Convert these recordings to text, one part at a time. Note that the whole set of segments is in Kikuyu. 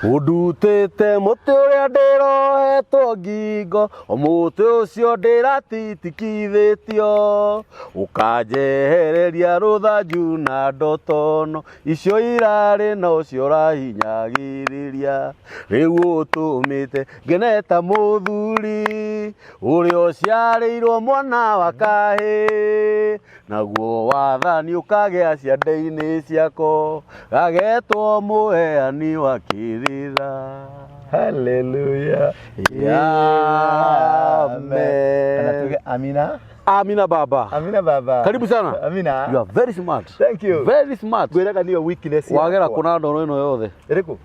Ũndutĩte mũtĩ ũrĩa ndĩrohetwo ngingo, o mũtĩ ũcio ndĩratitikithĩtio, ũkanjehereria rũthanju na ndotono, icio irarĩ na ũcio ũrahinyagĩrĩria. Rĩu ũtũmĩte ngene ta mũthuri, ũrĩa ũciarĩirwo mwana wa kahĩĩ. Naguo wathani ũkagĩa ciande-inĩ ciako, gagetwo mũheani wa kĩrĩra. Hallelujah. Amen. Kana tuge amina. Amina baba. Amina baba. Karibu sana. Amina. You are very smart. Thank you. Very smart. Ngwĩraga nĩyo weakness Wagera yakwa. kũna ndoro ĩno yothe. Ĩrĩkũ?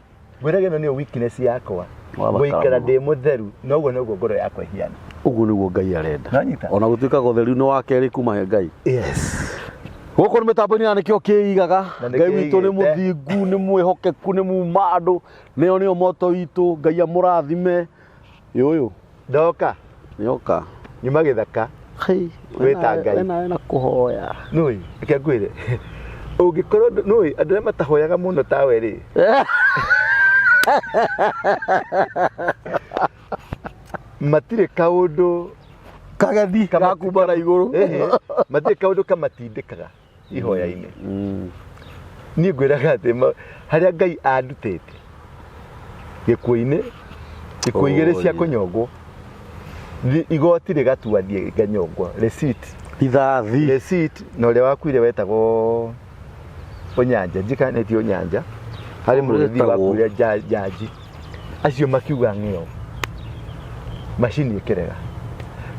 Ngwĩraga ĩno nĩyo weakness yakwa. Wathakara Gũikara mũno. ndĩ mũtheru noguo noguo ngoro yakwa ĩhiana. Ũguo nĩguo Ngai arenda. Nanyita? Ona gũtuĩka ũtheru nĩ wa kerĩ kuma he Ngai. Yes. Gũkũ nĩ mĩtambo-inĩ ya nĩkĩo kĩigaga. Na Ngai witũ nĩ nĩkĩigĩte. mũthingu, nĩ mwĩhokeku, nĩ muma andũ. Nĩo nĩo moto witũ. Ngai amũrathime. Yũyũ. Ndoka Nĩoka. nyuma gĩthaka Hei, Wĩta Ngai. Wena wena kũhoya. nũĩ reke ngwĩre ũngĩkorwo nũĩ andũ arĩa matahoyaga mũno tawe rĩ matirĩ kaũndũ Kageni Kama- ga kuma na igũrũ. Ĩhĩ, matirĩ kaũndũ kamatindĩkaga ihoya-inĩ. Niĩ ngwĩraga atĩ harĩa Ngai andutĩte gĩkuũ-inĩ, ikuũ igĩrĩ cia Oh, yeah. kũnyongwo, igoti rĩgatua thiĩ nganyongwo receipt. Rithathi. Receipt na ũrĩa wakuire wetagwo Ũnyanja, njikanĩtie Ũnyanja, harĩ mũrĩthi Wetagwo. wakuire njanji acio makiuga ng'eo macini ĩkĩrega.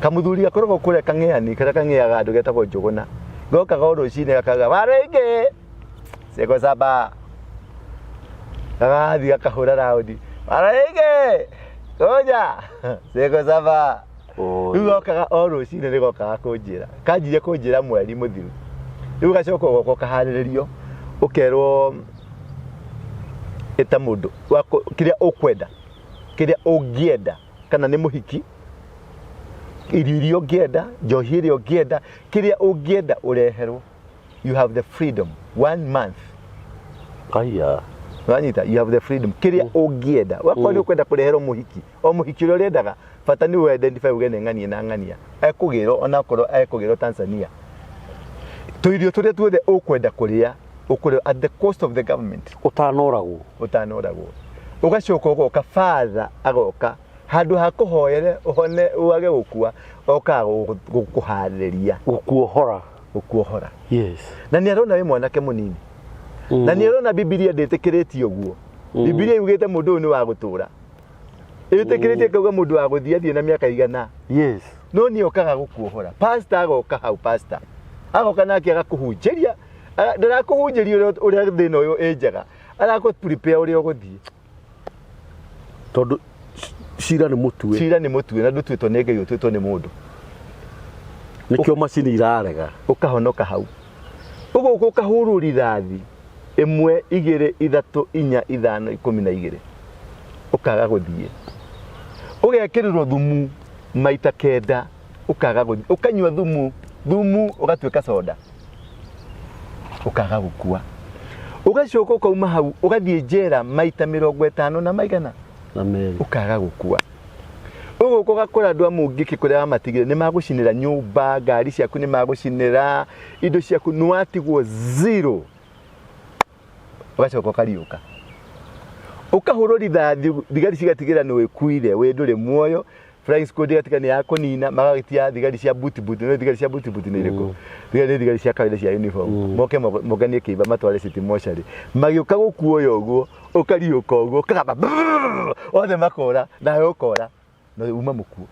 Kamũthuri gakoragwo kũrĩa kang'eani karĩa kang'eaga andũ getagwo Njũgũna, gokaga o rũcinĩ gakauga warũingĩ ciĩko saba, gagathiĩ gakahũra raũndi warũingĩ kũnja ciĩko saba. Rĩu gokaga o rũcinĩ nĩ gokaga kũnjĩra, kanjirie kũnjĩra mweri mũthiru. Rĩu gacoka ũgoka ũkaharĩrĩrio ũkerwo ĩta mũndũ kĩrĩa ũkwenda, kĩrĩa ũngĩenda, kana nĩ mũhiki, irio iria ũngĩenda, njohi ĩrĩa ũngĩenda, kĩrĩa ũngĩenda ũreherwo. You have the freedom one month. Aya. Wanyita, you have the freedom kĩrĩa ũngĩenda. Wakorwo nĩ ũkwenda kũreherwo mũhiki, o mũhiki ũrĩa ũrendaga, bata nĩ ũ identify uge nĩ ng'ania na ng'ania. Ekũgĩrwo onakorwo ekũgĩrwo Tanzania. Tũirio tũrĩa tuothe ũkwenda kũrĩa, ũkũrĩa at the cost of the government. Ũtanoragwo. Ũtanoragwo. Ũgacoka ũgoka father agoka handũ ha kũhoere ũhone wage gũkua, okaga gũkũharĩria. Gũkuohora. Gũkuohora. Yes. Na nĩ arona wĩ mwanake mũnini. Na nĩ arona Bibilia ndĩtĩkĩrĩtie ũguo. Bibilia yugĩte mũndũ ũyũ nĩ wa gũtũra. Ĩtĩkĩrĩtie kauga mũndũ wa gũthiĩ athiĩ na mĩaka igana. Yes. No nĩ okaga gũkuohora. Pastor agoka hau, pastor. Agoka nake agakũhunjĩria. Ndarakũhunjĩria ũrĩa thĩna ũyũ ĩ njega. Arakũ prepare ũrĩa ũgũthiĩ. Tondũ cira nĩ mũtue. Cira nĩ mũtue na ndũtuĩtwo nĩ Ngai, ũtuĩtwo nĩ mũndũ. Nĩkĩo macini irarega. Ũkahonoka hau. Ũgũka ũkahũrwo rithathi ĩmwe, igĩrĩ, ithatũ, inya, ithano, ikũmi na igĩrĩ. Ũkaga gũthiĩ. Ũgekĩrĩrwo thumu maita kenda, ũkaga gũthiĩ. Ũkanyua thumu, thumu ũgatuĩka soda. Ũkaga gũkua. Ũgacoka ũkauma hau, ũgathiĩ njera maita mĩrongo ĩtano na maigana. Na merĩ. Ũkaga gũkua. Ũgũka ũgakora andũ a mũngĩkĩ kũrĩa wamatigire nĩ magũcinĩra nyũmba, ngari ciaku nĩ magũcinĩra, indo ciaku nĩ watigwo zero. Ũgacoka ũkariũka. Ũkahũrwo rithathi, thigari cigatigĩra nĩ wĩkuire, wĩ ndũrĩ muoyo, flying squad ĩgatiga nĩ ya kũnina, magagĩtia thigari cia buti buti, nĩ thigari cia buti buti nĩ irĩkũ? Thigari nĩ thigari cia kawaida cia uniform. Moke monganie kĩimba matware city mortuary. Magĩũka gũkuoya ũguo, ũkariũka ũguo, ũkagamba brrrr, othe makora, nawe ũkora, na uma mũkuo.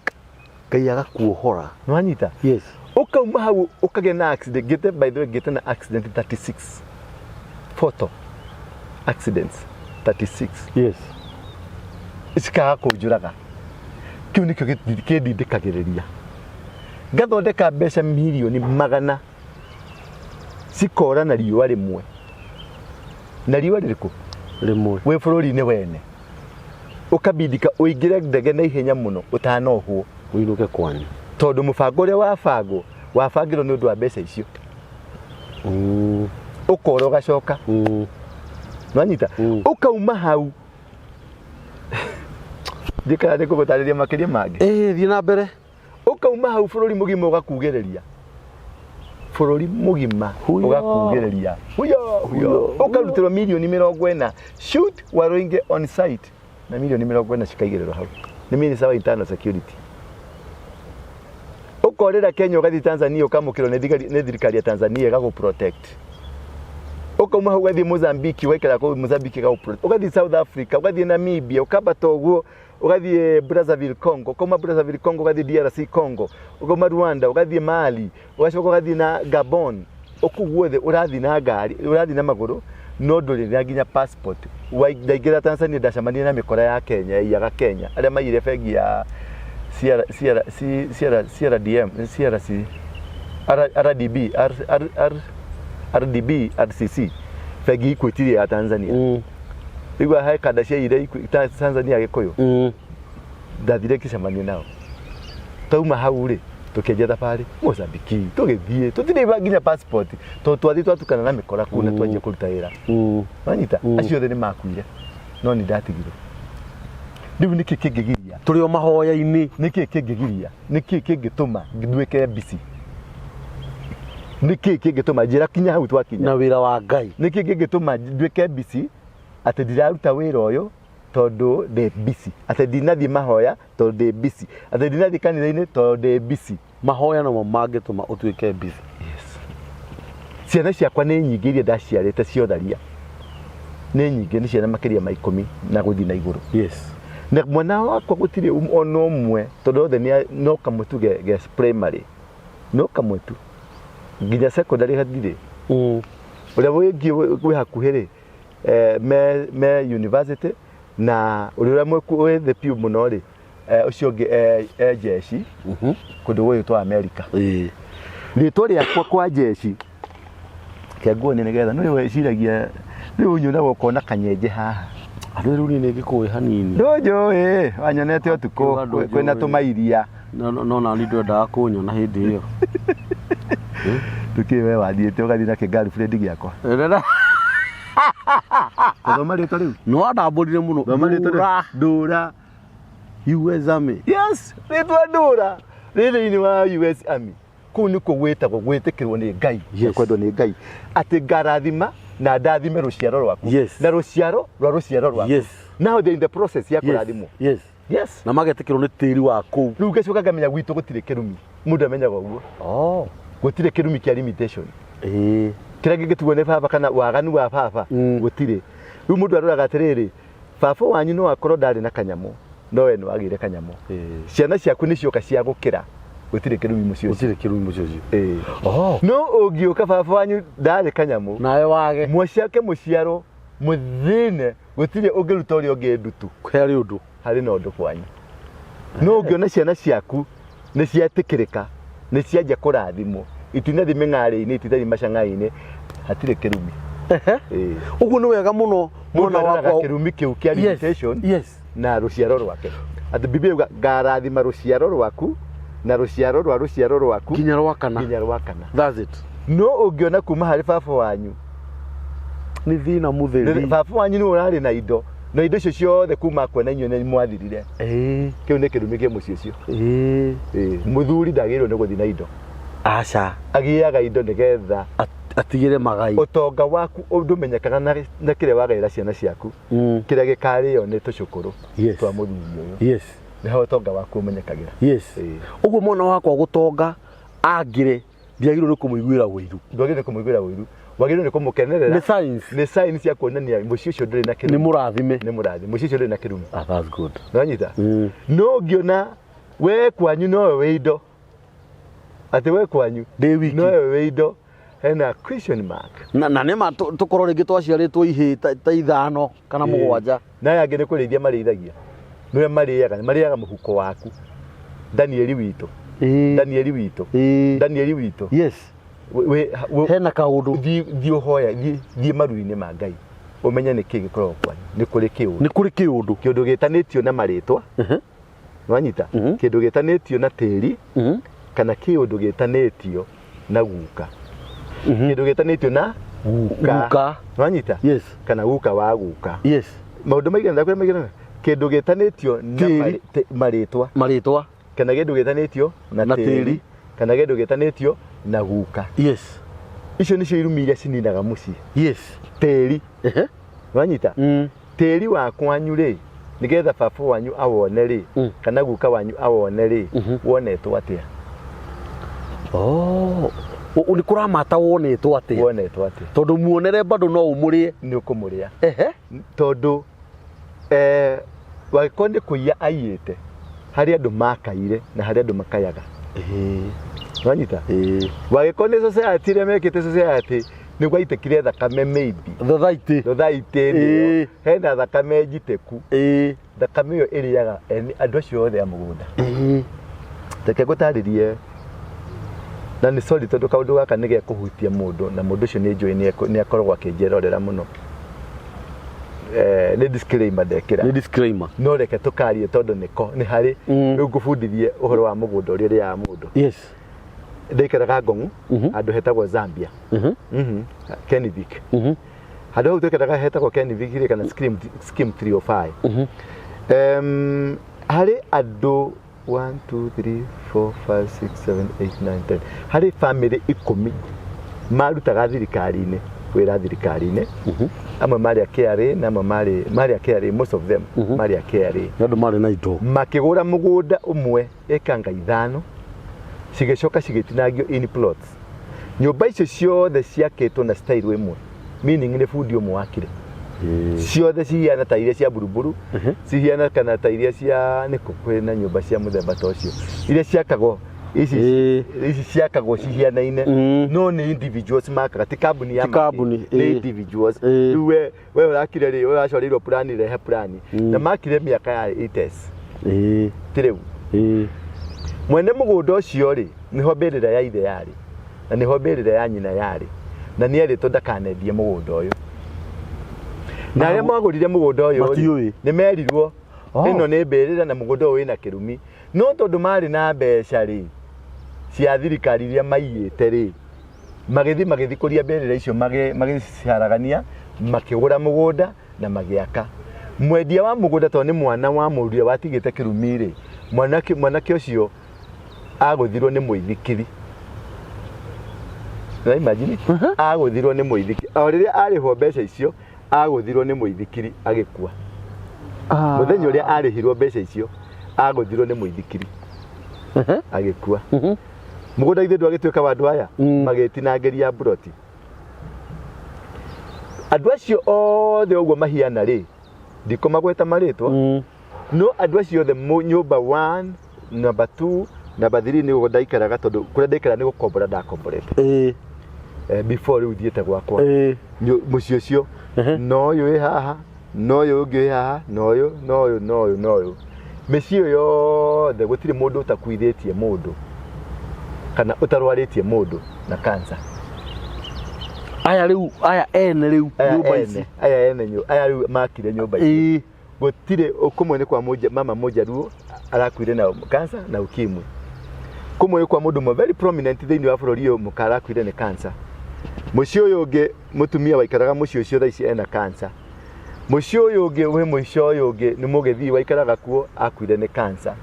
Ngai agakuohora. Nĩ wanyita? Yes. Ũkauma hau ũkagĩa na accident, ngĩte, by the way, ngĩte na accident 36. Photo accidents 36. Yes. Cikaga kũnjũraga. Kĩu nĩkĩo kĩndindĩkagĩrĩria. Ngathondeka mbeca mirioni magana cikora na riũa rĩmwe. Na riũa rĩrĩkũ? Rĩmwe. Wĩ bũrũri-inĩ wene. Ũkabindika ũingĩre ndege na ihenya mũno ũtanohwo. Ũinũke kwanyu. Tondũ mũbango ũrĩa wabangwo, wabangirwo nĩ ũndũ wa mbeca icio. Ũkora ũgacoka. Nĩwanyita? Ũkauma hau. Njikara nĩ ngũgũtarĩria makĩria mangĩ. Ĩĩ, thiĩ na mbere. Ũkauma hau bũrũri mũgima ũgakugĩrĩria, bũrũri mũgima. Huyo. Ũgakugĩrĩria huyo huyo. Huyo. Ũkarutĩrwo mirioni 40, shoot Waruinge on site, na mirioni 40 cikaigĩrĩrwo hau nĩ minister wa internal security. Ũkorĩra Kenya, ũgathiĩ Tanzania, ũkamũkĩrwo nĩ nĩ thirikari ya Tanzania ĩgagũ protect. Ũkauma hau ũgathiĩ Mozambique, ũgaikara kũu Mozambique ĩgagũ protect. Ũgathiĩ South Africa, ũgathiĩ Namibia, ũkambata ũguo ũgathiĩ Brazzaville Congo, ũkauma Brazzaville Congo ũgathiĩ DRC Congo, ũkauma Rwanda ũgathiĩ Mali, ũgacoka ũgathiĩ na Gabon. Ũkũ guothe ũrathiĩ na ngari, ũrathiĩ na magũrũ, no ndũrĩ na nginya passport. Ndaingĩra Tanzania ndacemania na mĩkora ya Kenya yaiyaga Kenya, arĩa maiyire bengi ya CR, CR, C, CR, CRDM, CRC, R, RDB, R, R, R, RDB, RCC, bengi Equity ya Tanzania. Igua he kanda ciaiyire Tanzania Gĩkũyũ. Ndathire ngĩcemania nao, tauma hau rĩ, tũkĩanjia thabarĩ Mozambique, tũgĩthiĩ tũtirĩ nginya passport, tondũ twathiĩ twatukana na mĩkora kũu na twanjia kũruta wĩra. Wanyita? Acio othe nĩ makuire, no nĩ ndatigirwo. Rĩu nĩkĩ kĩngĩgiria? Tũrĩ o mahoya-inĩ. Nĩkĩ kĩngĩgiria? Nĩkĩ kĩngĩtũma nduĩke busy? Nĩkĩ kĩngĩtũma njĩra kinya hau twakinya? Na wĩra wa Ngai. Nĩkĩ kĩngĩtũma nduĩke busy atĩ ndiraruta wĩra ũyũ tondũ ndĩ busy, atĩ ndinathiĩ mahoya tondũ ndĩ busy, atĩ ndinathiĩ kanitha-inĩ tondũ ndĩ busy? Mahoya nomo mangĩtũma ũtuĩke busy. Yes. Ciana ciakwa nĩ nyingĩ iria ndaciarĩte ciotharia, nĩ nyingĩ, nĩ ciana makĩria ma 10 na gũthiĩ na igũrũ. Na mwana wakwa gũtirĩ ona ũmwe, tondũ othe no kamwe tu ge primary, no kamwe tu, nginya secondary hatirĩ. Ũrĩa wĩngĩ wĩ hakuhĩ rĩ, me university, na ũrĩa wĩ thĩ piũ mũno rĩ, ũcio ũngĩ e jeshi kũndũ gũgĩtwo America. Rĩtwa rĩakwa kwa jeshi kĩanguo nĩ nĩgetha nĩ weciragia rĩu ũnyonaga ũkona kanyenje haha. Andũ rĩu niĩ nĩ ngĩkũĩ hanini. Ndũnjũĩ, wanyonete ũtukũ. Kiuga ndũnjũĩ. Kwĩna tũmairia. No nani ndwendaga kũnyona hĩndĩ ĩyo. Tũkĩ we wathiĩte ũgathiĩ na kĩ-girlfriend gĩakwa. Gũthoma rĩtwa rĩu. Nĩ wandambũrire mũno. Thoma rĩtwa rĩu. Ndũra. Ndũra. US Army. Yes, rĩtwa Ndũra rĩ thĩinĩ wa US Army. Kũu nĩkuo gwĩtagwo gwĩtĩkĩrwo nĩ Ngai na kwendwo nĩ Ngai, atĩ ngarathima na ndathime rũciaro rwaku na rũciaro rwa rũciaro rwaku. Now they're in the process ya kũrathimwo. Yes. Na magetĩkĩrwo nĩ tĩri wa kũu. Rĩu ngacoka ngamenya gwitũ gũtirĩ kĩrumi, mũndũ amenyaga ũguo. Gũtirĩ kĩrumi kĩa limitation kĩrĩa gĩngĩtuo nĩ baba kana waganu wa baba. Gũtirĩ. Rĩu mũndũ aroraga atĩrĩrĩ, baba wanyu no akorwo ndarĩ na kanyamũ, no we nĩ wagĩire kanyamũ. Ciana ciaku nĩ cioka cia gũkĩra, gũtirĩ kĩrumi mũciĩ ũcio. Gũtirĩ kĩrumi mũciĩ ũcio. Ĩĩ. No ũngĩũka baba wanyu ndarĩ kanyamũ, Nawe wage. Mũciake mũciaro mũthĩne, gũtirĩ ũngĩruta ũrĩa ũngĩ ndutu. Harĩ ũndũ. Harĩ na ũndũ kwanyu. No ũngĩona ciana ciaku nĩ cietĩkĩrĩka, nĩ cianjia kũrathimwo, itinathiĩ mĩng'arĩ-inĩ, itinathiĩ macang'ai-inĩ, hatirĩ kĩrumi. Ĩĩ. Ũguo nĩ wega mũno. Mũndũ Mwana aroraga wakwa. kĩrumi kĩu kĩa limitation na rũciaro rwake, atĩ Biblia yuga ngarathima rũciaro rwaku na rũciaro rwa rũciaro rwaku nginya rwa kana. Nginya rwa kana. That's it. No ũngĩona kuma harĩ baba wanyu, Nĩ thĩna mũtheri. Baba wanyu nĩ ũrarĩ na indo, na indo icio ciothe kuma kuona inyuĩ nĩ mwathirire, kĩu nĩ kĩrumi kĩ mũciĩ ũcio. Ĩĩ. Mũthuri ndagĩrĩirwo nĩ gũthiĩ na indo. Aca. Agĩaga indo nĩgetha Atigĩre magai. Ũtonga waku ndũmenyekaga na kĩrĩa wagaĩra ciana ciaku, kĩrĩa gĩkarĩo nĩ tũcũkũrũ twa mũthuri ũyũ. Nĩho ũtonga waku ũmenyekagĩra. Ĩĩ. Ũguo mwana wakwa gũtonga angĩre, ndiagĩrĩirwo nĩ kũmũiguĩra ũiru. Ndwagĩrĩirwo nĩ kũmũiguĩra ũiru, wagĩrĩirwo nĩ kũmũkenerera. Nĩ signs. Nĩ signs cia kuonania mũciĩ ũcio ndũrĩ na kĩrumi. Nĩ mũrathime. Nĩ mũrathime, mũciĩ ũcio ndũrĩ na kĩrumi. Ah, that's good. Nĩwanyita? No ũngĩona we kwanyu nowe wĩ indo, atĩ we kwanyu Ndĩ wiki. nowe wĩ indo, hena question mark. Na nĩ ma tũkorwo rĩngĩ twaciarĩtwo ihĩĩ ta ithano kana mũgwanja. Na aya angĩ nĩ kũrĩithia marĩithagia, nĩwe marĩaga mũhuko waku. Danieli witũ. Danieli witũ. Danieli witũ. Hena kaũndũ. Thiĩ ũhoya, thiĩ maru-inĩ ma Ngai ũmenye nĩ kĩĩ gĩkoragwo kwanyu. Nĩ kũrĩ kĩũndũ. Nĩ kũrĩ kĩũndũ. Kĩũndũ gĩtanĩtio na marĩtwa. Nĩwanyita? Kĩndũ gĩtanĩtio na tĩri, kana kĩũndũ gĩtanĩtio na guka. Kĩndũ gĩtanĩtio na guka. Guka. Nĩwanyita? Yes. Kana guka wa guka. Yes. Maũndũ maigana, ndakwĩra maigana. Kĩndũ gĩtanĩtio na Tĩri. Marĩtwa. Marĩtwa. Kana kĩndũ gĩtanĩtio na Na tĩri. Tĩri. Kana kĩndũ gĩtanĩtio na guka. Icio nĩcio irumi iria cininaga mũciĩ. Tĩri. Wanyita? Tĩri wa kwanyu rĩ, nĩgetha baba wanyu awone rĩ, kana guka wanyu awone rĩ, wonetwo atĩa? Oh, nĩ kũramata wonetwo atĩa? Wonetwo atĩa? Tondũ muonere bado no ũmũrĩe. Nĩ ũkũmũrĩa. Tondũ wangĩkorwo nĩ kũiya aiyĩte, harĩ andũ makaire na harĩ andũ makayaga. Wanyita? Wangĩkorwo nĩ society ĩrĩa mekĩte, society nĩ gwaitĩkire thakame maybe. Thothaitĩ. Society nĩyo hena thakame njitĩku. Thakame ĩyo ĩrĩaga andũ acio othe a mũgũnda. Reke ngũtarĩrie, na nĩ sorry tondũ kaũndũ gaka nĩ gekũhutia mũndũ, na mũndũ ũcio nĩ njũĩ nĩ akoragwo akĩnjĩrorera mũno. Nĩ disclaimer ndekĩra. Nĩ disclaimer. No reke tũkarie tondũ nĩko nĩ harĩ. Rĩu ngũbundithie ũhoro wa mũgũnda ũrĩa ũrĩaga mũndũ. Ndaikaraga Ngong'u, handũ hetagwo Zambia. Kenivik. Handũ hau twaikaraga hetagwo Kenivik rĩ, kana scheme 305. Harĩ andũ 1 2 3 4 5 6 7 8 9 10, harĩ famĩlĩ 10 marutaga thirikari-inĩ, wĩra thirikari-inĩ. Amwe marĩ a KRA na amwe marĩ a KRA, most of them marĩ a KRA. Nĩ andũ marĩ na indo. Makĩgũra mũgũnda ũmwe ĩkanga 5, cigĩcoka cigĩtinangio in plots. Nyũmba icio ciothe ciakĩtwo na style ĩmwe, meaning nĩ bundi ũmwe wakire. Ciothe cihiana ta iria cia buruburu, cihiana kana ta iria cia nĩkũ, kwĩna nyũmba cia mũthemba ta ũcio iria ciakagwo ici. Ici ciakagwo cihianaine, no nĩ individuals makaga, ti kambuni ya Ti kambuni, maki, nĩ individuals. Rĩu we ũrakire rĩ, ũracoreirwo plani, rehe plani. Na makire mĩaka ya 80s, ti rĩu. Mwene mũgũnda ũcio rĩ, nĩho mbĩrĩra ya ithe yarĩ na nĩho mbĩrĩra ya nyina yarĩ, na nĩ erĩtwo ndakanendie mũgũnda ũyũ, na arĩa magũrire mũgũnda ũyũ rĩ, Matiũĩ. nĩ merirwo Oh. ĩno nĩ mbĩrĩra na mũgũnda ũyũ wĩna kĩrumi, no tondũ marĩ na mbeca rĩ cia thirikari iria maiyĩte rĩ, magĩthiĩ kũria mbĩrĩra icio, magĩciharagania, makĩgũra mũgũnda na magĩaka. Mwendia wa mũgũnda, tondũ nĩ mwana wa mũndũ ũrĩa watigĩte kĩrumi rĩ, mwanake ũcio agũthirwo nĩ mũithikiri. Na imagine, agũthirwo nĩ mũithikiri o rĩrĩa arĩhwo mbeca icio, agũthirwo nĩ mũithikiri agĩkua. Mũthenya ũrĩa arĩhirwo mbeca icio, agũthirwo nĩ mũithikiri agĩkua. Mũgũnda ithe ndwagĩtuĩka wa andũ aya. Magĩtinangĩria mburoti andũ acio othe ũguo mahiana rĩ, ndikũmagweta marĩtwa, no andũ acio othe nyũmba 1, number 2, number 3 nĩguo ndaikaraga, tondũ kũrĩa ndaikaraga nĩ gũkombora ndakomborete before rĩu thiĩte gwakwa. Mũciĩ ũcio, no ũyũ wĩ haha, no ũyũ ũngĩ wĩ haha, na ũyũ, na ũyũ, na ũyũ, na ũyũ, mĩciĩ ĩyo yothe gũtirĩ mũndũ ũtakuithĩtie mũndũ kana ũtarwarĩtie mũndũ na cancer. Aya rĩu, aya ene rĩu Aya nyũmba ici. Ene aya ene aya rĩu makire nyũmba ici. Gũtirĩ kũmwe nĩ kwa mama mũnjaruo arakuire na cancer na ukimwi, kũmwe nĩ kwa mũndũ ũmwe very prominent thĩinĩ wa bũrũri ũyũ, mũka arakuire nĩ cancer. Mũciĩ ũyũ ũngĩ, mũtumia waikaraga mũciĩ ũcio thaa ici ena cancer. Mũciĩ ũyũ ũngĩ wĩ mũico ũyũ ũngĩ nĩ mũgĩthii waikaraga kuo, akuire nĩ cancer.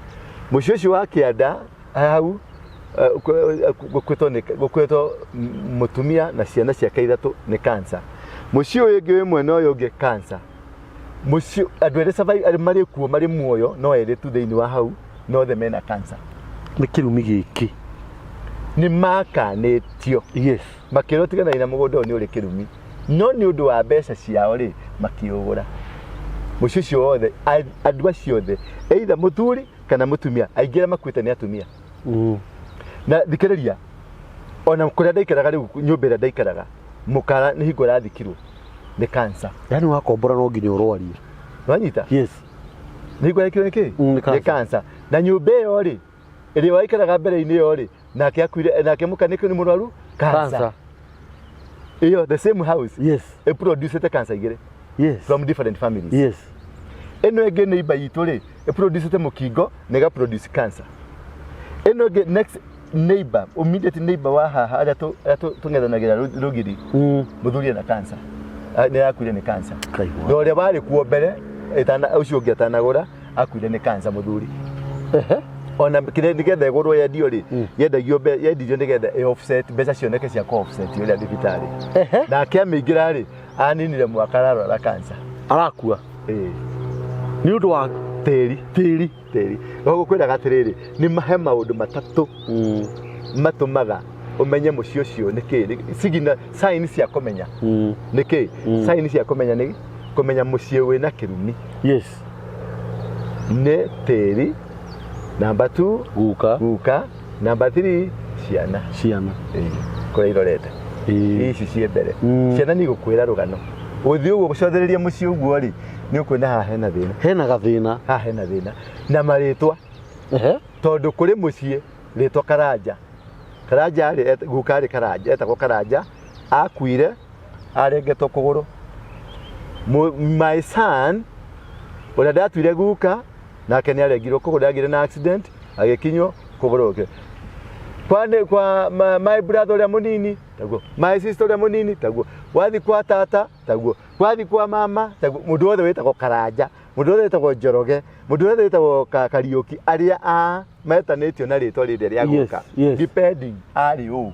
Mũciĩ ũcio wa kĩanda hau gũkwĩtwo mũtumia na ciana ciake 3 nĩ cancer. Mũciĩ ũyũ ũngĩ wĩ mwena ũyũ ũngĩ, cancer. Mũciĩ andũ erĩ survive, arĩa marĩ kuo marĩ muoyo no erĩ tu thĩinĩ wa hau, no othe mena cancer. Nĩ kĩrumi gĩkĩ. Nĩ makanĩtio, makĩrwo tiganai na mũgũnda ũyũ, nĩ ũrĩ kĩrumi, no nĩ ũndũ wa mbeca ciao rĩ, makĩũgũra. Mũciĩ ũcio wothe, andũ acio othe, either mũthuri kana mũtumia, aingĩ arĩa makuĩte nĩ atumia. Na thikĩrĩria, ona kũrĩa ndaikaraga rĩu, nyũmba ĩrĩa ndaikaraga, mũkara nĩ hingo arathikirwo nĩ cancer. Yani wakombora no nginya ũrwarie. Wanyita? Yes. Nĩ hingo arathikirwo nĩ kĩ? Nĩ cancer. Nĩ cancer. Na nyũmba ĩyo rĩ, ĩrĩa waikaraga mbere-inĩ ĩyo rĩ, nake akuire, nake mũka nĩ mũrwaru cancer. Cancer. Ĩyo the same house ĩproducete cancer igĩrĩ from different families. Ĩno ĩngĩ nĩ imba itũ rĩ, ĩproducete mũkingo na ĩgaproduce cancer. Ĩno ĩngĩ, next neighbor, immediate neighbor wa haha, arĩa tũng'ethanagĩra rũgiri, mũthuri ena cancer. Ah, nĩ arakuire nĩ cancer. Kaigua. Na ũrĩa warĩ kuo mbere Ũcio ũngĩ atanagũra akuire nĩ cancer mũthuri. Ona kĩrĩa nĩgetha ĩgũrwo yendio rĩ, yendagio yendirio nĩgetha ĩ offset mbeca cioneke cia kũ offset ũrĩa thibitarĩ. Nake amĩingĩra rĩ, aninire mwaka ararwara cancer. Arakua. Ĩĩ. Nĩ ũndũ wa tĩri. Tĩri. Tĩri. Gũkwĩraga atĩrĩrĩ, nĩ mahe maũndũ matatũ matũmaga ũmenye mũciĩ ũcio nĩ kĩ sigina sign cia kũmenya nĩ kĩ sign cia kũmenya nĩ kũmenya mũciĩ wĩna kĩrumi. Yes. Nĩ tĩri. Namba 2, guka. Guka. Namba 3, ciana. Ciana. Ĩĩ, kũrĩa irorete. Ici ciĩ mbere. Ciana nĩ igũkwĩra rũgano. Ũthiĩ ũguo gũcothereria mũciĩ ũguo rĩ, nĩ ũkuona haha hena thĩna. Hena gathĩna. Haha hena thĩna. Na marĩtwa. Tondũ kũrĩ mũciĩ rĩtwa Karanja. Karanja rĩ, guka rĩ Karanja, etagwo Karanja, akuire arengetwo kũgũrũ. My son ũrĩa ndatuire guka nake nĩ arengirwo kũgũrũ, ndagire na accident agĩkinywo kũgũrũ gũkĩ. Kwa nĩ kwa my brother ũrĩa mũnini taguo, my sister ũrĩa mũnini taguo, wathi kwa tata taguo, wathi kwa mama taguo, mũndũ wothe wĩtagwo Karanja, mũndũ wothe wĩtagwo Njoroge, mũndũ wothe wĩtagwo Kariũki, arĩa a metanĩtio na rĩtwa rĩrĩa rĩa guka. Depending arĩ ũ.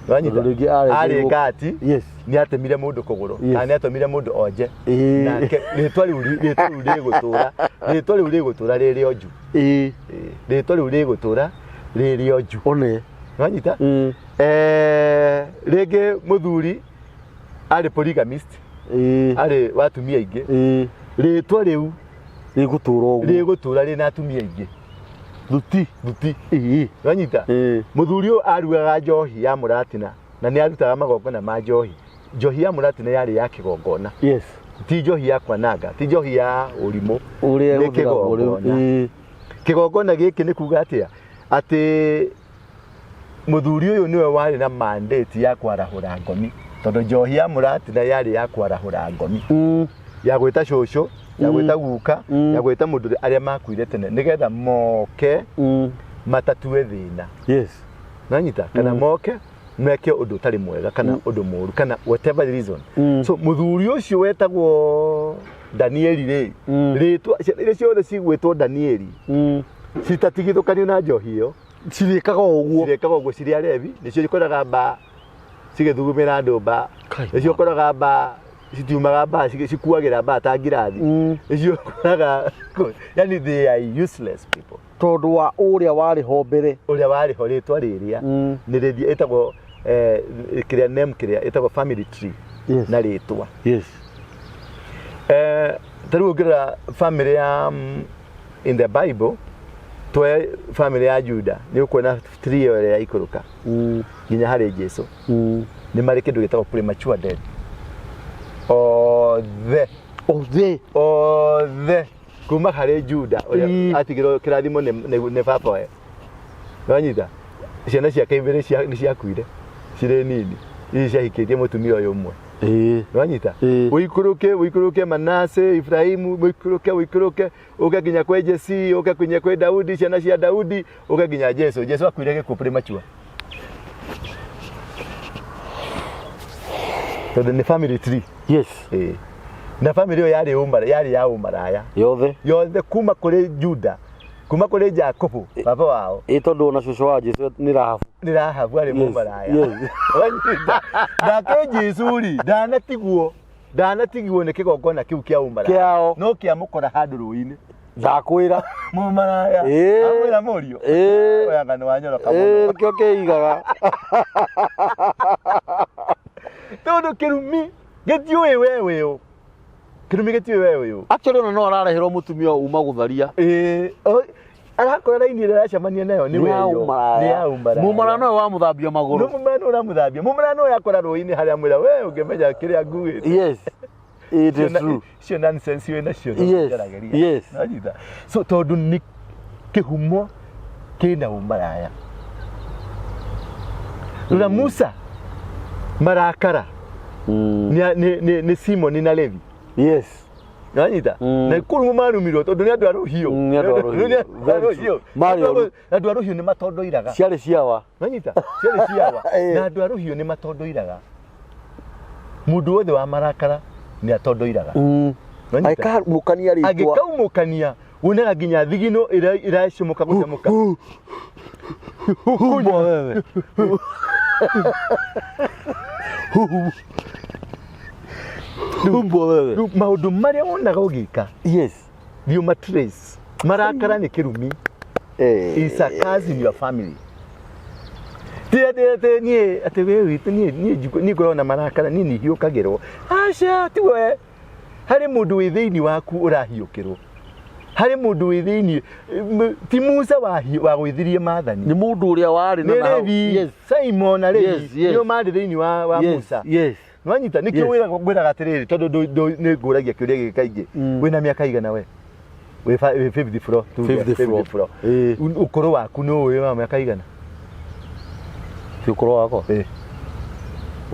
Wanyita? Tondũ rĩngĩ arĩ Arĩ ngati. Yes. Nĩ atemire mũndũ kũgũrũ. Kana nĩ atũmire mũndũ onje. Nake rĩtwa rĩu rĩtwa rĩu rĩgũtũra, rĩtwa rĩu rĩgũtũra rĩrĩ onju. Rĩtwa rĩu rĩgũtũra rĩrĩ onju. One. Wanyita? Rĩngĩ mũthuri arĩ polygamist. Arĩ wa atumia aingĩ. Rĩtwa rĩu rĩgũtũra ũguo. Rĩgũtũra rĩna atumia aingĩ. Thuti. Thuti. Wanyita? Mũthuri ũyũ arugaga njohi ya mũratina na nĩ arutaga magongona ma njohi. Njohi ya mũratina yarĩ ya kĩgongona. Yes. Ti njohi ya kwananga, ti njohi ya ũrimũ. Ũrĩa Nĩ ĩhũthĩragwo rĩu. kĩgongona. Kĩgongona gĩkĩ nĩ kuga atĩa? Atĩ mũthuri ũyũ nĩwe warĩ na mandate ya kwarahũra ngomi. Tondũ njohi ya mũratina yarĩ ya kwarahũra ngomi. Ya gwĩta cũcũ, ya gwĩta guka, ya gwĩta mũndũ arĩa makuire tene nĩgetha moke matatue thĩna. Yes. Nanyita? Kana moke meke ũndũ ũtarĩ mwega kana ũndũ mũũru kana whatever the reason. So mũthuri ũcio wetagwo Danieli rĩ, rĩtwa ciana iria ciothe cigwĩtwo Danieli citatigithũkanio na njohi ĩyo. Cirĩkaga o ũguo. Cirĩkaga ũguo, cirĩ arevi, nĩcio ikoraga mba cigĩthugumĩra andũ mba. Kai. Nĩcio ũkoraga mba citiumaga mba, cikuagĩra mba ta ngirathi. Nĩcio ũkoraga, yani they are useless people. Tondũ wa ũrĩa warĩ ho mbere. Ũrĩa warĩ ho rĩtwa rĩrĩa. Nĩ rĩthiĩ ĩtagwo, kĩrĩa name kĩrĩa ĩtagwo family tree. Yes. Na rĩtwa. Yes. Ta rĩu ũngĩrora family ya, in the Bible, twe family ya Juda, nĩ ũkuona tree ĩyo ĩrĩa yaikũrũka. Nginya harĩ Jesu. Nĩ marĩ kĩndũ gĩtagwo premature death. Othe. Othe. Othe. Kuma harĩ Juda, ũrĩa atigĩrwo kĩrathimo nĩ baba we. Wanyita? Ciana ciake igĩrĩ nĩ ciakuire cirĩ nini. Ici ciahikĩtie mũtumia ũyũ ũmwe. Wanyita? Ũikũrũke, ũikũrũke Manase, Ibrahim, ũikũrũke, ũikũrũke, ũke nginya kwĩ Jesse, ũke nginya kwĩ Daudi, ciana cia Daudi, ũke nginya Jesu. Jesu akuire gĩkuũ premature. Tondũ nĩ family tree. Yes. Na family ĩyo yarĩ ũmara, yarĩ ya ũmaraya. Yothe. Yothe kuma kũrĩ Juda, kuma kũrĩ Jakubu, baba wao. Tondũ ona cũcũ wa Jesu nĩ Rahabu. Nĩ Rahabu arĩ Yes, mũmaraya. yes. Wanyita? Nake Jesu rĩ, ndanatigwo nĩ kĩgongona kĩu kĩa ũmaraya. Kĩao. No kĩamũkora handũ rũĩ-inĩ. Ndakwĩra. Mũmaraya. Amwĩra mũriũ. Oya ngano wa nyoroka mũno. Nĩkĩo kĩigaga. Tondũ kĩrumi gĩtiũĩ we wĩ ũ. Kĩrumi gĩtiũĩ we wĩ ũ. Actually ona no arareherwo mũtumia uma gũtharia. Arakora raini ĩrĩa aracemania nayo nĩ Nĩ ya weyo. ũmaraya. Nĩ ya ũmaraya. Mũmaraya nowe wamũthambia magũrũ. No mũmaraya nowe ũramũthambia. Mũmaraya nowe akora rũĩ-inĩ harĩa amwĩra we ũngĩmenya kĩrĩa nguĩte. Yes. It is true. Icio nonsense wĩ nacio no Yes. njaragĩria. Yes. Wanyita? So tondũ nĩ kĩhumo kĩna ũmaraya. Rora Musa marakara. Nĩ Simoni na Levi. Yes. Wanyita? Na kũu marumirwo tondũ nĩ andũ a rũhiũ. Nĩ andũ a rũhiũ. Nĩ andũ a Very rũhiũ. true. Marĩ oru. Andũ a rũhiũ nĩ matondoiraga. Ciarĩ ciawa. Wanyita? Ciarĩ ciawa. Na andũ a rũhiũ nĩ matondoiraga. Mũndũ wothe wa marakara nĩ atondoiraga. Nĩwanyita? Angĩkamũkania rĩtwa. Angĩkaumũkania wonaga nginya thigino ĩracũmũka gũcamũka. Humbwa wewe. Humbwa wewe. Rĩu maũndũ marĩa wonaga ũgĩka, thiĩ ũmatrace. Marakara nĩ kĩrumi. Is a curse in your family. Ti atĩ atĩ niĩ atĩ we witũ niĩ niĩ niĩ ngoragwo na marakara, niĩ nĩ hiũkagĩrwo. Aca, ti we. Harĩ mũndũ wĩ thĩinĩ waku ũrahiũkĩrwo. Harĩ mũndũ wĩ thĩinĩ, ti Musa wagũithirie maathani. Nĩ mũndũ ũrĩa warĩ na Nĩ nahau. Levi, Simon na Levi, nĩo marĩ thĩinĩ wa Musa. Nĩwanyita? Nĩkĩo ngwĩraga atĩrĩrĩ, tondũ nĩ ngũragia kĩũria gĩkĩ kaingĩ. Wĩna mĩaka igana we? Wĩ fifth floor, tuge, Fifth floor. fifth floor. Ĩĩ. Ũkũrũ waku nĩ ũĩ wa mĩaka igana? Ti ũkũrũ wakwa? Ĩĩ.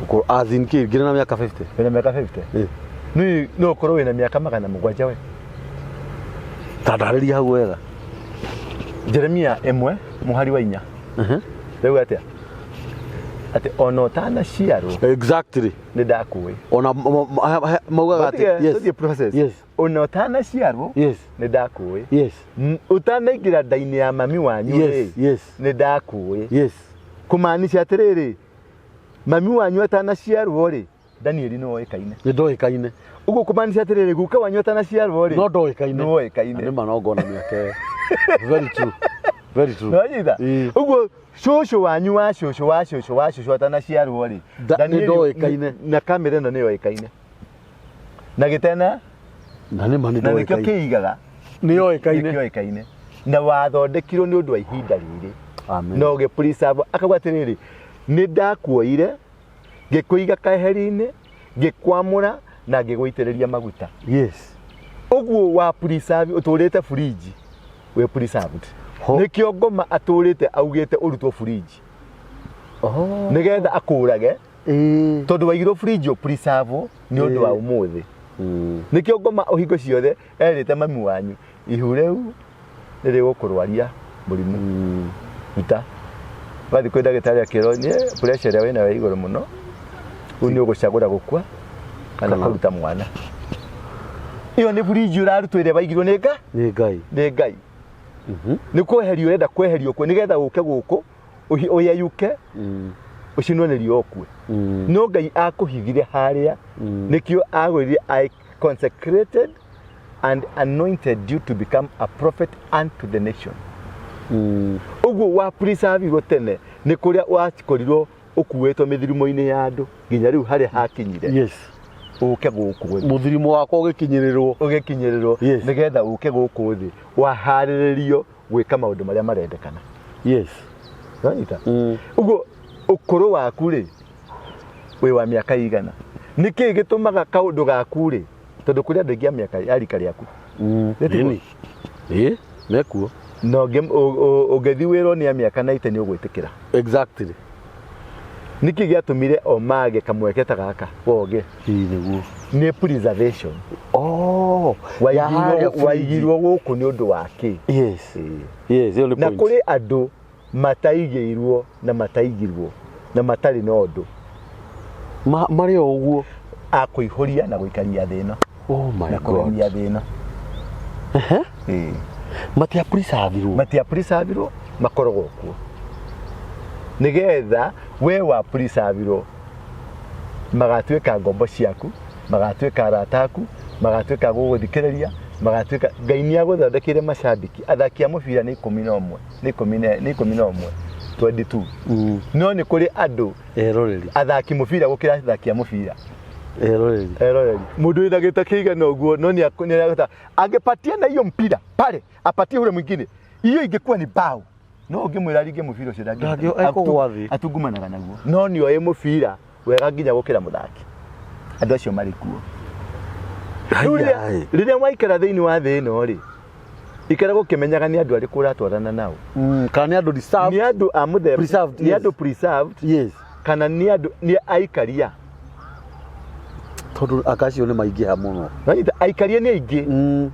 Ũkũrũ, as in kĩ, ngĩrĩ na mĩaka 50. Wĩna mĩaka 50? Ĩĩ. Nĩ no ũkorwo wĩna mĩaka 700 we. Ta ndarĩria hau wega. Jeremia 1 mũhari wa 4. Rĩu atĩa? Atĩ ona ũtanaciarwo nĩ ndakũĩ. Ona maugaga atĩ yes. Tũthiĩ process. Ona ũtanaciarwo nĩ ndakũĩ. Ũtanaingĩra nda-inĩ ya mami wanyu rĩ, nĩ ndakũĩ. Kũmaanisha atĩrĩrĩ, mami wanyu atanaciarwo rĩ, Danieli nĩ woĩkaine. Nĩ ndoĩkaine. Ũguo kũmaanisha atĩrĩrĩ, guka wanyu atanaciarwo rĩ, No ndoĩkaine. nĩ woĩkaine. Nĩ ma no ngona mĩaka ĩyo. Very true. Very true. Nĩwanyita? Ĩĩ. Ũguo cũcũ wanyu wa cũcũ wa cũcũ wa cũcũ atanaciarwo rĩ, Nĩ ndoĩkaine. Na kamera ĩno nĩ yoĩkaine. Na gĩtena, Na nĩ ma nĩ na nĩkĩo ndoĩkaine. kĩigaga. Nĩ yoĩkaine. Nĩkĩoĩkaine. Na wathondekirwo nĩ ũndũ wa ihinda rĩrĩ. Amen. Na ũgĩ preserve akauga atĩrĩrĩ, nĩ ndakuoire, ngĩkũiga keheri-inĩ, ngĩkwamũra na ngĩgũitĩrĩria maguta. Ũguo wa preserve ũtũrĩte fridge, wĩ preserved. Nĩkĩo ngoma atũrĩte augĩte ũrutwo fridge. Nĩgetha akũrage, tondũ waigirwo fridge ũ preserve nĩ ũndũ wa ũmũthĩ. Nĩkĩo ngoma hingo ciothe erĩte mami wanyu, ihu rĩu nĩrĩgũkũrwaria mũrimũ. Ruta. Wathiĩ kwĩ ndagĩtarĩ akĩrwo nĩ pressure ĩrĩa wĩnayo ĩ igũrũ mũno, rĩu nĩ ũgũcagũra gũkua kana kũruta mwana. Ĩyo nĩ fridge ũrarutwo ĩrĩa waigirwo nĩ Ngai. Nĩ Ngai. Nĩ Ngai. Nĩ kweherio ũrenda kweherio kuo nĩgetha ũke gũkũ ũyeyũke, ũcinwo nĩ riũa ũkue. No Ngai akũhithire harĩa, nĩkĩo agwĩrire I consecrated and anointed you to become a prophet unto the nation. Ũguo wa preserve tene nĩ kũrĩa wakorirwo ũkuĩtwo mĩthirumo-inĩ ya andũ nginya rĩu harĩa hakinyire. Ũke gũkũ thĩ. Mũthirimo wakwa ũgĩkinyĩrĩrwo. Ũgĩkinyĩrĩrwo. Nĩgetha ũke gũkũ thĩ waharĩrĩrio gwĩka maũndũ marĩa marendekana. Nĩwanyita? Ũguo ũkũrũ waku rĩ wĩ wa mĩaka igana. Nĩkĩ gĩtũmaga kaũndũ gaku rĩ, tondũ kũrĩ andũ aingĩ a mĩaka ya rika rĩaku. Nĩ tiguo? Ĩni. Ĩ, mekuo. Na ũngĩthiĩ wĩrwo nĩ a mĩaka 90 nĩ ũgwĩtĩkĩra. Nĩkĩ gĩatũmire o mage kamweke ta gaka woge? Ĩ, nĩguo. Nĩ preservation. Ya harĩa fridge. Waigirwo gũkũ nĩ ũndũ wa kĩ? Yes, ĩyo nĩ Na point. kũrĩ andũ mataigĩirwo na mataigirwo na matarĩ na ũndũ. Marĩ o ũguo. A kũihũria na gũikaria thĩ ĩno. Oh my Na God. kũremia thĩ ĩno. Ĩĩ. Matia preserve-irwo. Matia preserve-irwo, makoragwo kuo. Nĩgetha we wa preserve-irwo magatuĩka ngombo ciaku, magatuĩka arata aku, magatuĩka gũgũthikĩrĩria, magatuĩka Ngai nĩ agũthondekeire macambĩki. Athaki a mũbira nĩ ikũmi na ũmwe, nĩ ikũmi na, nĩ ikũmi na ũmwe, 22. No nĩ kũrĩ andũ Eroreri. Athaki mũbira gũkĩra athaki a mũbira. Eroreri. Eroreri. Mũndũ wĩna gĩta kĩigana ũguo no nĩ arahota angĩpatia na hiyo mpira pale apatie ule mwingine, hiyo ingekuwa ni bao. No ũngĩmwĩra aringe mũbira ũcio ndangĩhota. Ndangĩ-, ekũgwa thĩ. Atungumanaga naguo. No nĩ oĩ mũbira wega nginya gũkĩra mũthaki. Andũ acio marĩ kuo. Rĩu Ai. rĩrĩa waikara thĩinĩ wa thĩ ĩno rĩ, ikara gũkĩmenyaga nĩ andũ arĩkũ ũratwarana nao. Kana nĩ andũ reserved. Nĩ andũ a mũthemba. Preserved, Nĩ yes. andũ preserved. Kana nĩ andũ, nĩ aikaria. Tondũ aka acio nĩ maingĩha mũno. Wanyita, aikaria nĩ aingĩ.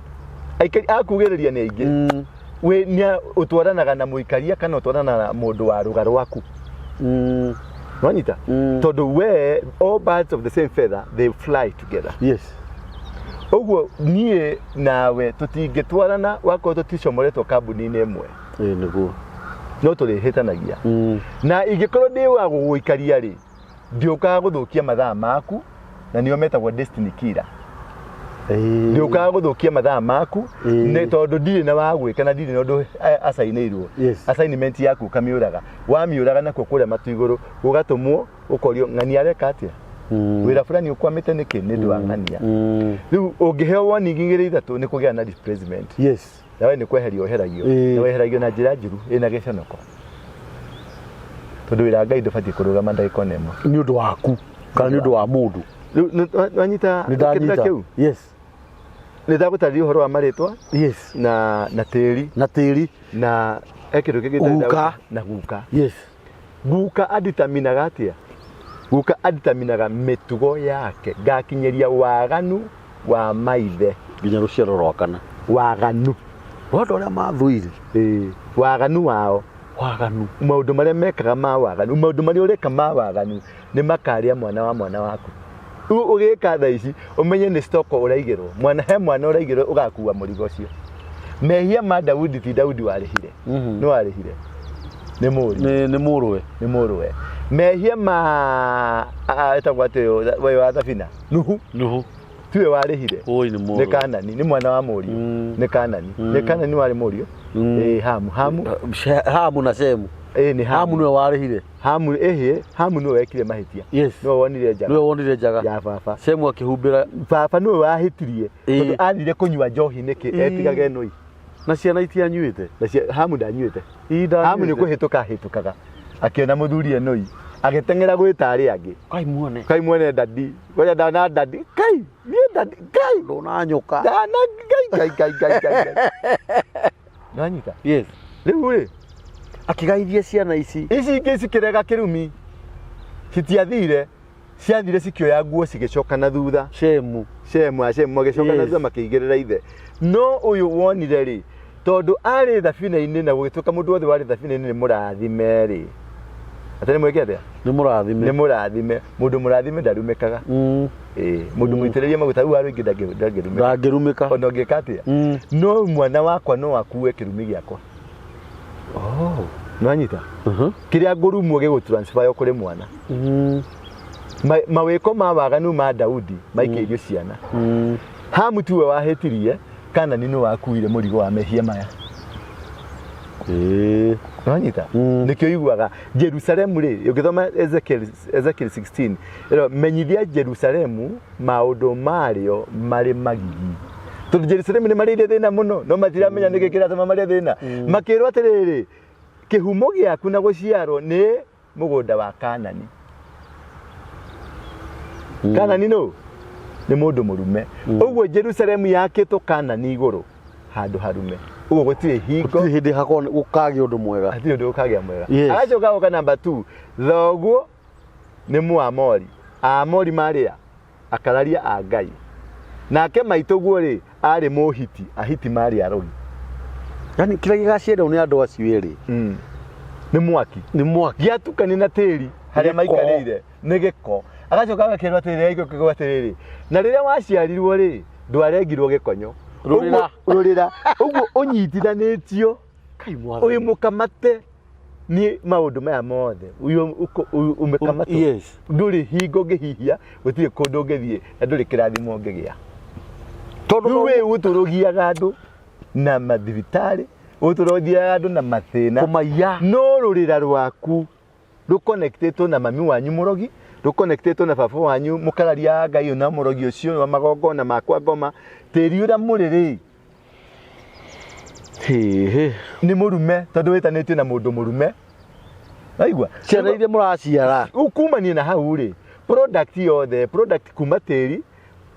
Aikari a kugĩrĩria nĩ aingĩ. We nĩ ũtwaranaga na mũikaria kana ũtwaranaga na mũndũ wa rũga rwaku. Wanyita? Tondũ we, all birds of the same feather, they fly together. Ũguo niĩ nawe tũtingĩtwarana wakorwo tũticomoretwo kambuni-inĩ ĩmwe. Ĩĩ nĩguo. No tũrĩhĩtanagia. Na ingĩkorwo ndĩ wa gũgũikaria rĩ, ndiũkaga gũthũkia mathaa maku, na nĩo metagwo destiny killer. Ndiũkaga gũthũkia mathaa maku nĩ tondũ ndirĩ na wa gwĩka na ndirĩ na ũndũ acainĩirwo. Assignment yaku ũkamĩũraga, wamĩũraga nakuo kũrĩa matu igũrũ gũgatũmwo ũkorio ng'ania areka atĩa, wĩra fulani ũkwamĩte nĩkĩ, nĩ ũndũ wa ng'ania. Rĩu ũngĩheo warning igĩrĩ ithatũ nĩ kũgĩa na replacement. Nawe nĩ kweherio weheragio, na weheragio na njĩra njũru ĩna gĩconoko, tondũ wĩra wa Ngai ndũbatiĩ kũrũgama ndagĩka ona ĩmwe. Nĩ ũndũ waku kana nĩ ũndũ wa mũndũ? Rĩu wanyita Nĩ kĩndũ ndanyita. kĩu? Yes. Nĩ ndagũtarĩria ũhoro wa marĩtwa na tĩri. Na tĩri. Na he kĩndũ kĩngĩ Guka. Na guka. Guka aditaminaga atĩa? Guka aditaminaga mĩtugo yake, ngakinyĩria waganu wa maithe nginya rũciaro rwa kana. Waganu. Rwa andũ arĩa mathũire. Ĩĩ, waganu wao. Waganu. Maũndũ marĩa mekaga ma waganu, maũndũ marĩa ũreka ma waganu nĩ makarĩa mwana wa mwana waku. Rĩu ũgĩka thaa ici ũmenye nĩ stock ũraigĩrwo mwana, he mwana ũraigĩrwo ũgakua mũrigo ũcio. Mehia ma Daudi ti Daudi warĩhire, nĩ warĩhire nĩ mũriũ. Nĩ mũrũwe. Nĩ mũrũwe. Mehia ma etagwo atĩ ũyũ wa thabina, Nuhu. Nuhu. Tiwe warĩhire. Oi, nĩ mũrũwe. Nĩ Kanani, nĩ mwana wa mũriũ. Nĩ Kanani. Nĩ Kanani warĩ mũriũ. Ĩĩ, Hamu. Hamu. Hamu na Shemu. Ĩĩ, nĩ Hamu. Hamu nĩwe warĩhire. Hamu, ĩhĩ, Hamu nĩwe wekire mahĩtia. Nĩwe wonire njaga. Nĩwe wonire njaga. Ya baba. Shemu akĩhumbĩra. Baba nĩwe wahĩtirie. Tondũ athire kũnyua njohi nĩkĩ? Etigage nũi. Na ciana itianyuĩte. Na Hamu ndanyuĩte. Hamu nĩ kũhĩtũka ahĩtũkaga. Akĩona mũthuri enũi. Agĩteng'era gwĩta arĩa angĩ. Kai muone. Kai muone dadi. Ngoja ndana dadi. Kai, niĩ dadi. Kai. Ndona nyoka. Ndana ngai ngai ngai ngai ngai. Nĩwanyita? Yes. Rĩu rĩ, Akĩgaithia ciana ici. Ici ingĩ cikĩrega kĩrumi. Citiathire. Ciathire cikĩoya nguo cigĩcoka na thutha. Shemu. Shemu, a Shemu magĩcoka na thutha makĩigĩrĩra ithe. No ũyũ wonire rĩ, tondũ arĩ thabina-inĩ na gũgĩtuĩka mũndũ wothe warĩ thabina-inĩ nĩ mũrathime rĩ. Atĩ nĩ mwĩke atĩa? Nĩ mũrathime. Nĩ mũrathime. Mũndũ mũrathime ndarumĩkaga. Ĩĩ, mũndũ mũitĩrĩrie maguta rĩu arũingĩ ndangĩrumĩka. Ndangĩrumĩka. Ona ũngĩka atĩa? No mwana wakwa no akue kĩrumi gĩakwa. Nĩwanyita? Kĩrĩa ngũrumwo gĩgũ transfer kũrĩ mwana. Mawĩko ma waganu ma Daudi maikĩirio ciana. Hamu tiwe wahĩtirie, Kanani nĩ wakuire mũrigo wa mehia maya. Nĩwanyita? Nĩkĩo iguaga Jerusalemu rĩ, ũngĩthoma Ezekiel 16, ĩro, menyithia Jerusalemu maũndũ marĩo marĩ magigi. Tondũ Jerusalemu nĩ marĩire thĩna mũno, no matiramenya nĩkĩ kĩratũma marĩe thĩna. Makĩrwo atĩrĩrĩ, kĩhumo gĩaku na gũciarwo nĩ mũgũnda wa Kanani. Kanani nũ? Nĩ mũndũ mũrume. Ũguo Jerusalemu yakĩtwo Kanani igũrũ handũ harume. Ũguo gũtirĩ hingo. Gũtirĩ hĩndĩ gũkagĩa ũndũ mwega. Hatirĩ ũndũ ũkagĩa mwega. Agacoka agoka namba 2. Thoguo nĩ Mũamori. Aamori marĩ a? Akararia a Ngai. Nake maitũguo rĩ, arĩ Mũhiti. Ahiti marĩ arogi. Yaani kĩrĩa gĩgaciarwo nĩ andũ acio erĩ. Nĩ mwaki. Nĩ mwaki. Gĩatukania na tĩri harĩa Gĩko. maikarĩire nĩ gĩko. Agacoka agakĩrwo atĩrĩrĩ, agĩcoka atĩrĩrĩ, na rĩrĩa waciarirwo rĩ, ndwarengirwo gĩkonyo. Rũrĩra. Rũrĩra. Ũguo ũnyitithanĩtio. Kai mwathani. Ũyũ mũkamate nĩ maũndũ maya mothe. Ũyũ ũmĩkamatwo. Ndũrĩ hingo ũngĩhihia, gũtirĩ kũndũ ũngĩthiĩ, na ndũrĩ kĩrathimo ũngĩgĩa. Tondũ Rĩu we ũtũrũgiaga andũ na mathibitarĩ, ũtũrũgiaga andũ na mathĩna. Kũmaiya. No rũrĩra rwaku rũconnectĩtwo na mami wanyu mũrogi, rũconnectĩtwo na baba wanyu mũkararia Ngai na mũrogi ũcio wa magongona makwa ngoma. Tĩri ũrĩa mũrĩ rĩ, nĩ mũrume tondũ wĩtanĩtio na mũndũ mũrume. Waigua? Ciana iria mũraciara. Kumania na hau rĩ, product yothe, product kuma tĩri,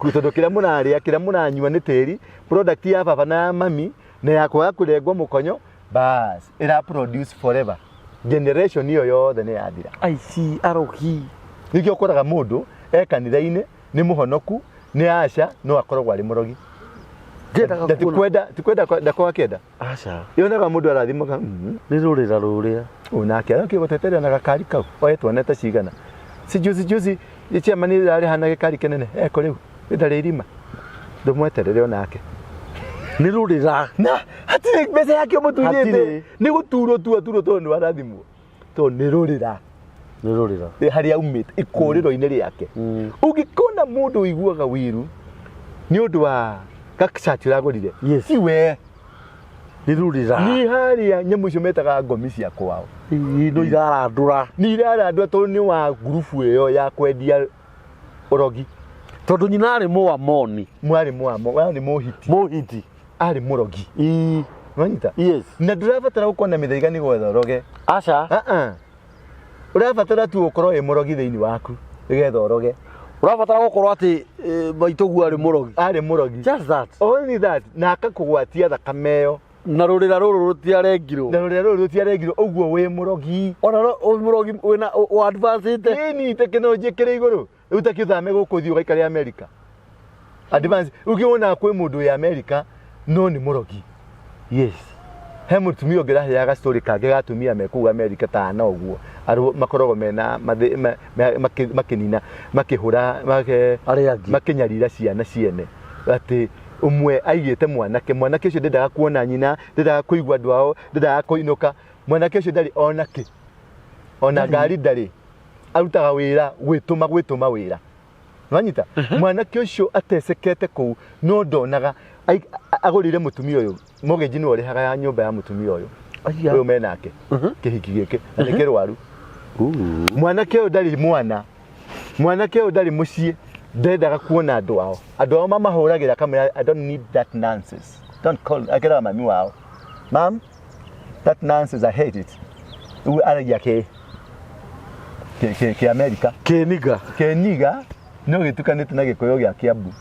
tondũ kĩrĩa mũrarĩa, kĩrĩa mũranyua nĩ tĩri, product ya baba na ya mami, na ya kwaga kũrengwo mũkonyo, bas, ĩra produce forever. Generation ĩyo yothe nĩ yathira. Aici arogi. Nĩkĩo ũkoraga mũndũ e kanitha-inĩ, nĩ mũhonoku, nĩ aca, no akoragwo arĩ mũrogi. Ndiendaga Na kuona. ti kwenda, ndakorwo akĩenda. Aca. Yonaga mũndũ arathimoka, Nĩ rũrĩra rũrĩa. Ũyũ nake arakĩ gũteteria na gakari kau, oe twana ta cigana. Si juzi juzi, chairman nĩ ararĩha na gĩkari kĩnene, eko rĩu, rĩtarĩ irima. Ndũmweterere onake. Nĩ rũrĩra. Na hatirĩ mbeca yake ũmũtunyĩte. Hatirĩ. Nĩ gũturwo tu aturwo tondũ nĩ warathimwo. Tondũ nĩ rũrĩra. Nĩ rũrĩra. Harĩa aumĩte ikũrĩro-inĩ rĩake. Ũngĩkona mũndũ ũiguaga wiru nĩ ũndũ wa gacati ũragũrire. Yes. Ti we. Nĩ rũrĩra. Nĩ harĩa nyamũ icio metaga ngomi cia kwao. Ii, no irarandũra. Nĩ irarandũra tondũ nĩ wa ngurubu ĩyo ya kwendia ũrogi. Tondũ nyina arĩ Mũamoni. Mwarĩ mwamo, warĩ mũhiti. Mũhiti. Arĩ mũrogi. Ii. Nwanyita? Yes. Na ndũrabatara gũkorwo na mĩthaiga nĩgetha ũroge. Aca. Ah-ah. Ũrabatara tu ũkorwo wĩ mũrogi thĩinĩ waku nĩgetha ũroge. Ũrabatara gũkorwo atĩ maitũguo arĩ mũrogi. Arĩ mũrogi. Just that. Only that. Na akakũgwatia thakame ĩyo. Na rũrĩra rũrũ rũtiarengirwo. Na rũrĩa rũrũ rũtiarengirwo ũguo wĩ mũrogi. Ona no wĩ mũrogi wĩna ũ advance-ĩte. Ĩni tekinoronjĩ ĩkĩrĩ igũrũ. Rĩu ta kĩthame gũkũ ũthiĩ ũgaikare America. Advance. Rĩu kĩwonaga kwĩ mũndũ wĩ America no nĩ mũrogi. Yes. He mũtumia ũngĩ ũraheaga story kangĩ ga atumia me kũu America ta ana ũguo arũ makoragwo mena makĩnina makĩhũra Arĩa angĩ. makĩnyarira ciana ciene atĩ ũmwe aigĩte mwanake, mwanake ũcio ndendaga kuona nyina, ndendaga kũigua andũ ao, ndendaga kũinũka, mwanake ũcio ndarĩ ona kĩ, ona ngari ndarĩ, arutaga wĩra gwĩtũma gwĩtũma wĩra. Nwanyita? Mwanake ũcio atecekete kũu no ndonaga agũrire mũtumia ũyũ mortgage nĩwe ũrĩhaga ya nyũmba ya mũtumia ũyũ. Aya. Ũyũ menake kĩhiki gĩkĩ na nĩ kĩrwaru. Mwanake ũyũ ndarĩ mwana, mwanake ũyũ ndarĩ mũciĩ, ndendaga kuona andũ ao. Andũ ao mamahũragĩra kamwĩra I don't need that nonsense. Don't call, akĩraga mami wao. Mom, that nonsense, I hate it. Rĩu aragia kĩ America. Kĩniga. Kĩniga no gĩtukanĩte na gĩkũyũ gĩa Kĩambu.